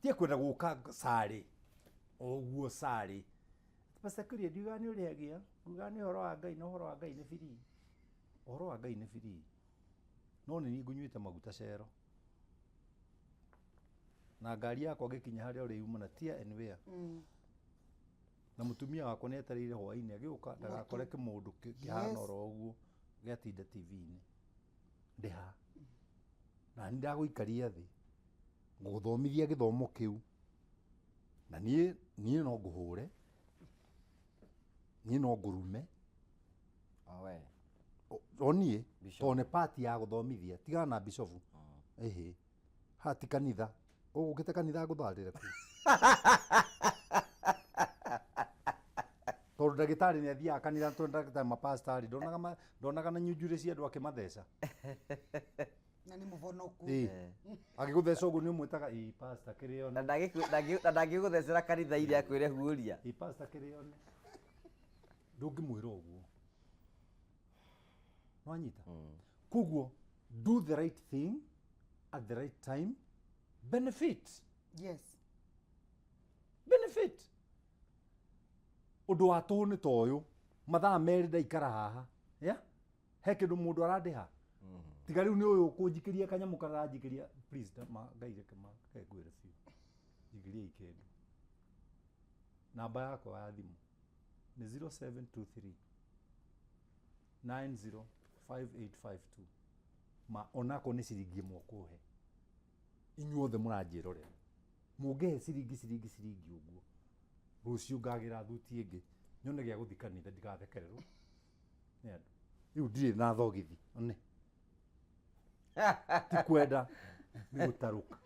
C: Tie kwenda gũka carĩ o ũguo carĩ. Pastor Kuria, ndiugaga nĩ ũrĩhagia, ngugaga nĩ ũhoro wa Ngai, na ũhoro wa Ngai nĩ free. Ũhoro wa Ngai nĩ free. No nĩ niĩ ngũnyuĩte maguta cero. Na ngari yakwa ngĩkinya harĩa ũrĩ yuma na tear and wear. Na mũtumia wakwa nĩ etereire hwainĩ agĩũka ndagakore kĩmũndũ kĩhana oro ũguo gĩatinda TV-inĩ. Ndĩ ha? Na niĩ ndagũikaria thĩ ngũgũthomithia gĩthomo kĩu, na niĩ no ngũhũre, niĩ no ngũrume.
A: O we.
C: O niĩ.
A: Bishop.
C: Tondũ nĩ part ya gũthomithia. Tigana na bishofu. Ĩhĩ, haha ti kanitha. Ũgũkĩte kanitha ngũtharĩre kuo, tondũ ndagĩtarĩ nĩ athiaga kanitha, tondũ ndagĩtarĩ mapastarĩ ndonaga na nyunjurĩ cia andũ akĩmatheca.
D: Na nĩ mũvonoku.
C: Ĩĩ, agĩgũtheca ũguo nĩ ũmwĩtaga, ĩ pastor kĩrĩone.
A: Na ndangĩgũthecera kanitha iria akwĩre huũria.
C: Ĩ pastor kĩrĩone, ndũngĩmwĩra ũguo, nwanyita. Koguo do the right thing at the right time, benefit. Benefit ũndũ wa tũhũ nĩ ta ũyũ, mathaa 2 ndaikara haha ya he kĩndũ mũndũ arandĩha, tiga rĩu nĩ ũyũ ũkũnjikĩria kanyamũ karanjikĩria. Please, Ngai reke reke ngwĩre biũ, njikĩriai kĩndũ. Namba yakwa ya thimũ nĩ 0723 905852. Ma onakorwo nĩ ciringi 1 kũhe, inyuothe mũranjĩrorera, mũngĩhe ciringi ciringi ciringi ũguo, rũciũ ngagĩra thuti ĩngĩ, nyone gĩa gũthiĩ kanitha, ndigathekererwo nĩ andũ. Rĩu ndirĩ na thogithi, one ti kwenda nĩ gũtarũka.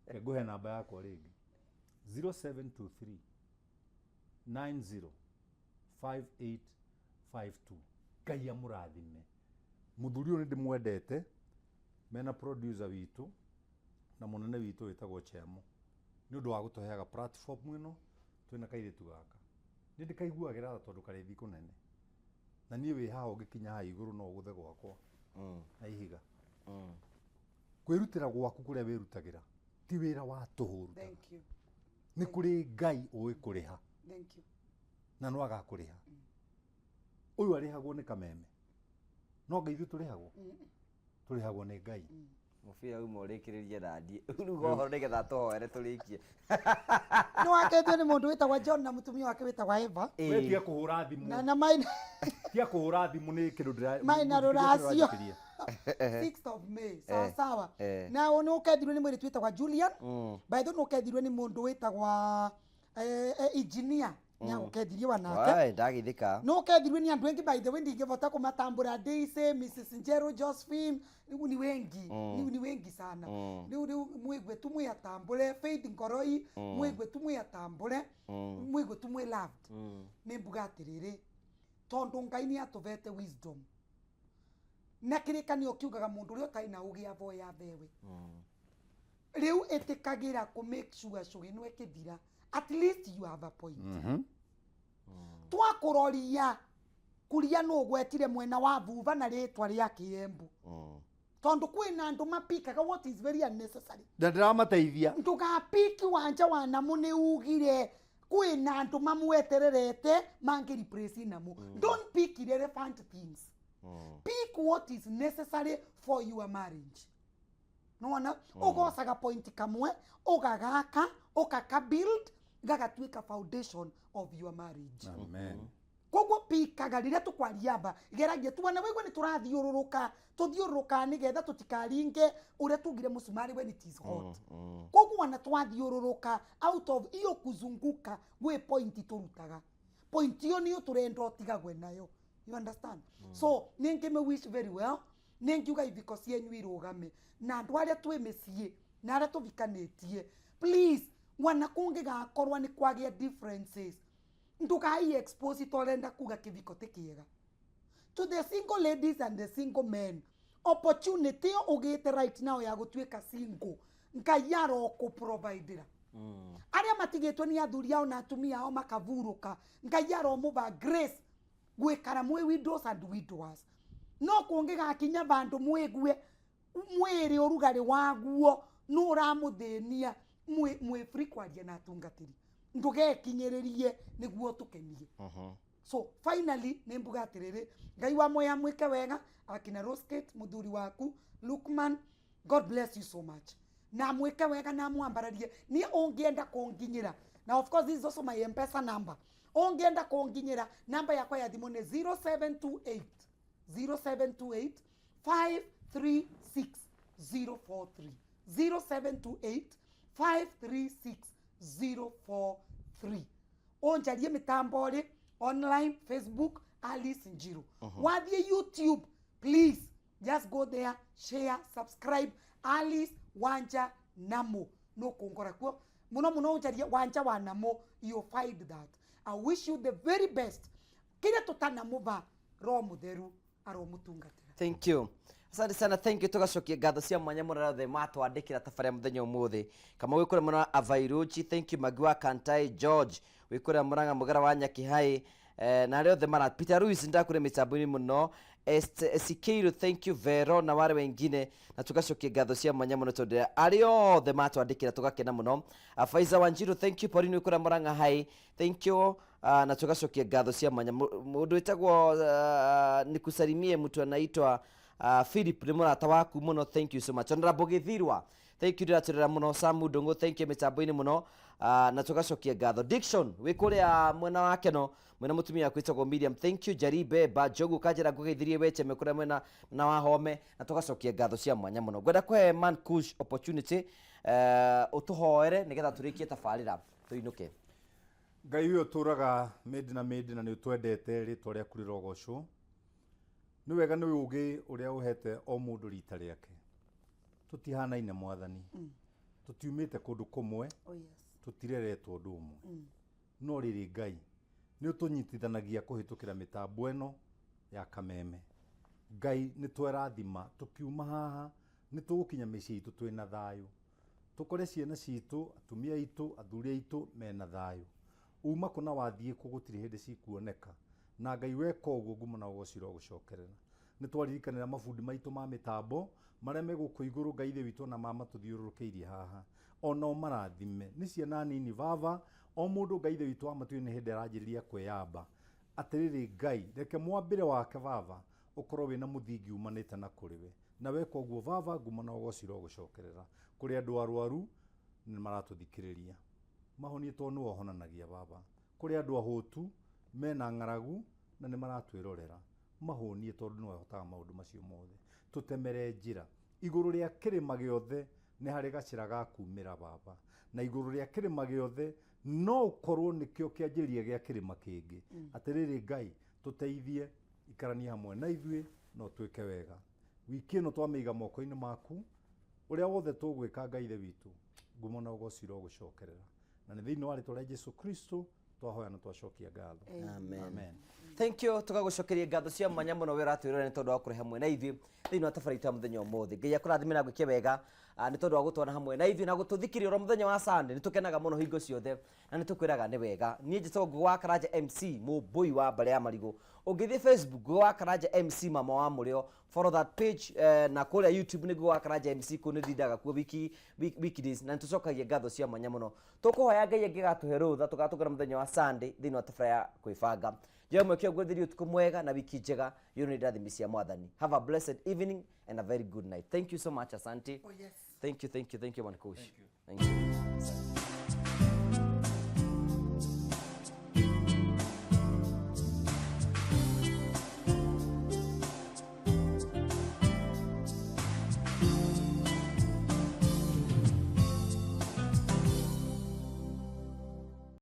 C: Reke ngũhe namba yakwa rĩngĩ, 0723 90 5852. Ngai amũrathime. Mũthuri ũyũ nĩ ndĩmwendete, mena producer witũ na mũnene witũ wĩtagwo Chemo, nĩ ũndũ wa gũtũheaga platform ĩno. Twĩna kairĩtu gaka nĩ ndĩkaiguagĩra tha, tondũ karĩthi kũnene na niĩ wĩ haha, ũngĩkinya haha igũrũ no ũgũthe gwakwa na ihiga. Kwĩrutĩra gwaku kũrĩa wĩrutagĩra ti wĩra wa tũhũ ũrutaga.
D: Thank you.
C: Nĩ kũrĩ Ngai ũĩ kũrĩha.
D: Thank you.
C: Na no agakũrĩha. Ũyũ arĩhagwo nĩ kameme, no Ngai ithuĩ tũrĩhagwo, tũrĩhagwo nĩ Ngai.
A: Mũbira uma ũrĩkĩrĩrie nandie rĩu ũhoro nĩgetha tũhoere tũrĩkie.
D: Nĩ waketio nĩ mũndũ wĩtagwo John na mũtumia wake wĩtagwo Eva.
C: We tiga kũhũra thimũ.
D: Na maina.
C: Tiga kũhũra thimũ, nĩ kĩndũ ndĩra
D: Maina
C: kĩndũ
D: rũracio.
C: ndĩranjĩkĩria.
D: 6th of May, sawa sawa.
A: Eh.
D: Na nĩ ũkethirwo nĩ mwĩrĩtu wĩtagwo Julian. By the way, nĩ ũkethirwo nĩ mũndũ wĩtagwo engineer, nĩ agũkethirie wanake.
A: Wai, ndagithĩka.
D: Nĩ ũkethirwo nĩ andũ aingĩ. By the way, ndingĩbota kũmatambũra, Daisy, Mrs Njero, Josephine, rĩu ni wengi, rĩu ni wengi sana. Rĩu mwĩgue tu mwĩatambũre. Faith Ngoroi, mwĩgue tu mwĩatambũre, mwĩgue tu mwĩ loved. Nĩ mbuga atĩrĩrĩ, tondũ Ngai nĩ atũvete wisdom, na kĩrĩkanĩro kiugaga mũndũ ũrĩa ũtarĩ na ũgĩ avoya thewe. Rĩu ĩtĩkagĩra kũ make sure cũgĩ no ĩkĩthira, at least you have a point. Twakũroria kuria nũ ũgwetire mwena wa vuva na rĩtwa rĩa Kĩembu, tondũ kwĩna andũ mapikaga what is very unnecessary.
C: Na ndĩramateithia.
D: Ndũgapiki wanja wa namu, nĩ ugire kwĩna andũ mamwetererete mangĩ replace namu. Don't pick irrelevant things, pick what is necessary for your marriage. Nona ũgocaga point kamwe, ũgagaka, ũkaka build, gagatuĩka foundation of your marriage.
C: Amen.
D: Koguo pikaga rĩrĩa tũkwaria amba geragia tuona wĩgue nĩ tũrathiũrũrũka, tũthiũrũrũka nĩgetha tũtikaringe ũrĩa tugire mũcumarĩ when it is hot. Koguo ona twathiũrũrũka, out of iyo kuzunguka gwĩ point tũrutaga, point iyo nĩyo tũrenda ũtigagwe nayo, you understand? So nĩ ngĩmĩ wish very well, nĩ ngiuga iviko cienyu irũgame, na andũ arĩa twĩ mĩciĩ na arĩa tũvikanĩtie, please, wana kũngĩgakorwo nĩ kwagĩa differences, Ndukai expose torenda kuga kiviko ti kiega. To the single ladies and the single men, opportunity yo ugite right now ya gutuika single, Ngai arokuprovidera. Aria matigitwo ni athuri ao na atumia ao makavuruka, Ngai aromuva grace gwikara mwi widows and widowers. No kungigakinya vandu mwigue mwiri urugari waguo nuramuthĩnia, mwĩ free kwaria na atungatĩri, ndũgekinyĩrĩrie nĩguo tũkenie. So finally nĩ mbuga atĩrĩrĩ, Ngai wa moya mwĩke wega, akina Rosket, mũthuri waku Lukman, God bless you so much, na mwĩke wega na mwambararie. Niĩ ũngĩenda kũnginyĩra, na of course this is also my M-Pesa number, ũngĩenda kũnginyĩra namba yakwa ya thimũ nĩ 0728 0728 536 043, 0728 536 043. Ũnjarie mĩtambo rĩ online, Facebook Alice Njiru, wathiĩ YouTube, please just go there, share, subscribe Alice Wanja Namo, no kũngora kuo mũno mũno, ũnjarie Wanja wa Namo, you find that. I wish you the very best. Kĩrĩa tũtanamuva, Roho Mũtheru aromutungatĩra.
A: Thank you, asante sana, thank you. Tugacokia ngatho cia mwanya mũno othe matwandĩkĩra tabarĩa mũthenya ũmũthĩ. Kama wĩ kũrĩa mwena Avairuchi, thank you. Magi wa Kantai George wĩ kũrĩa Mũrang'a, Mũgera wa Nyakihai, na arĩa othe mara Peter Ruiz ndakũrĩa mĩtambo-inĩ mũno. Sikeiru, thank you. Vero na wale wengine, na tugacokia ngatho cia mwanya mũno tondũ arĩa othe matwandĩkĩra tũgakena mũno. Faiza Wanjiru, thank you. Pauline wĩ kũrĩa Mũrang'a hai, thank you. Na tugacokia ngatho cia mwanya. Mũndũ wĩtagwo nikusalimie, mtu anaitwa Philip, nĩ mũrata waku mũno, thank you so much. Honorable Githirwa, thank you, ndĩratũrĩra mũno. Samu Ndũng'ũ, thank you, mĩtambo-inĩ mũno. Na tugacokia ngatho. Dickson wĩ kũrĩa mwena wa Keno, mwena mũtumia waku wĩtagwo Miriam, thank you. Jaribe Bajogu kanjĩra ngũgeithirie wecheme kũrĩa mwena na wa Home, na tugacokia ngatho cia mwanya mũno. Ngwenda kũhe Man Kush opportunity ũtũhoere nĩgetha tũrĩkie tabarĩra tũinũke.
C: Ngai ũyũ ũtũraga mĩndĩ na mĩndĩ na nĩ ũtwendete, rĩtwa rĩaku rĩrogocwo. Nĩ wega nĩ ũgĩ ũrĩa ũhete o mũndũ rita rĩake. Tũtihanaine, Mwathani, tũtiumĩte kũndũ kũmwe,
D: Oh yes.
C: tũtireretwo ũndũ ũmwe, no rĩrĩ, Ngai, nĩ ũtũnyitithanagia kũhĩtũkĩra mĩtambo ĩno ya kameme. Ngai, nĩ twerathima tũkiuma haha nĩ tũgũkinya mĩciĩ itũ twĩna thayũ, tũkore ciana citũ, atumia aitũ, athuri aitũ mena thayũ. Uma kũ na wathiĩ kũ, gũtirĩ hĩndĩ cikuoneka. Na Ngai, weka ũguo, ngumo na ũgoci ũgũcokerera. Nĩ twaririkanĩra mabundi maitũ ma mĩtambo marĩa me gũkũ igũrũ, Ngai ithe witũ, na mama tũthiũrũrũkĩirie haha, ona marathime nĩ ciana nini baba. O mũndũ, Ngai ithe witũ wa matu, nĩ hĩndĩ aranjĩrĩria kwĩyamba. Atĩrĩrĩ Ngai, reke mwambĩre wake baba ũkorwo wĩna mũthingi umanĩte na kũrĩ we, na weka ũguo baba, ngumo na ũgoci ũgũcokerera. Kũrĩ andũ arwaru nĩ maratũthikĩrĩria, mahonie tondũ nĩwe ũhonanagia baba. Kũrĩ andũ ahũtu mena ng'aragu na nĩ maratwĩrorera, mahũnie tondũ nĩwe ũhotaga maũndũ macio mothe. Tũtemere njĩra. Igũrũ rĩa kĩrĩma gĩothe nĩ harĩ gacĩra ga kumĩra baba, na igũrũ rĩa kĩrĩma gĩothe no ũkorwo nĩkĩo kĩanjĩrĩria gĩa kĩrĩma kĩngĩ. Atĩrĩrĩ Ngai, tũteithie, ikaranie hamwe na ithuĩ no twĩke wega. Wiki ĩno twamĩiga moko-inĩ maku. Ũrĩa wothe tũgwĩka, Ngai ithe witũ, ngumo na ũgoci ũgũcokerera, na nĩ thĩinĩ wa rĩtwa rĩa Jesu Kristo twahoya na twacokia ngatho.
A: Amen.
C: Amen.
A: Thank you. Tugagucokeria ngatho cia mwanya mũno we ũratwĩrora nĩ tondũ wa kũrehe hamwe na ithuĩ thĩinĩ wa tabarĩra itũ ya mũthenya ũmũthĩ. Ngai akũrathime na gwĩke wega, nĩ tondũ wa gũtwana hamwe na ithuĩ na gũtũthikĩrĩria oro mũthenya wa Sunday. Nĩ tũkenaga mũno hingo ciothe na nĩ tũkwĩraga nĩ wega. Niĩ njĩtagwo Ngugi wa Karanja MC, mũmbũi wa mbarĩ ya marigũ. Ũngĩthiĩ Facebook, Ngugi wa Karanja MC, mama wa mũrĩo, follow that page, na kũrĩa YouTube nĩ Ngugi wa Karanja MC. Kũu nĩ ndindaga kuo weekdays, na nĩ tũcokagia ngatho cia mwanya mũno. Tũkũhoya Ngai angĩgatũhe rũtha tũgatũngana mũthenya wa Sunday thĩinĩ wa tabarĩra ya kwĩbanga. Njoe mweke ũngwĩthĩrie ũtukũ mwega na wiki njega yũrũ nĩ ndathimi cia Mwathani. Have a blessed evening and a very good night. Thank you so much, asante.
D: Oh yes.
A: Thank you, thank you, thank you, man coach. Thank you, thank you.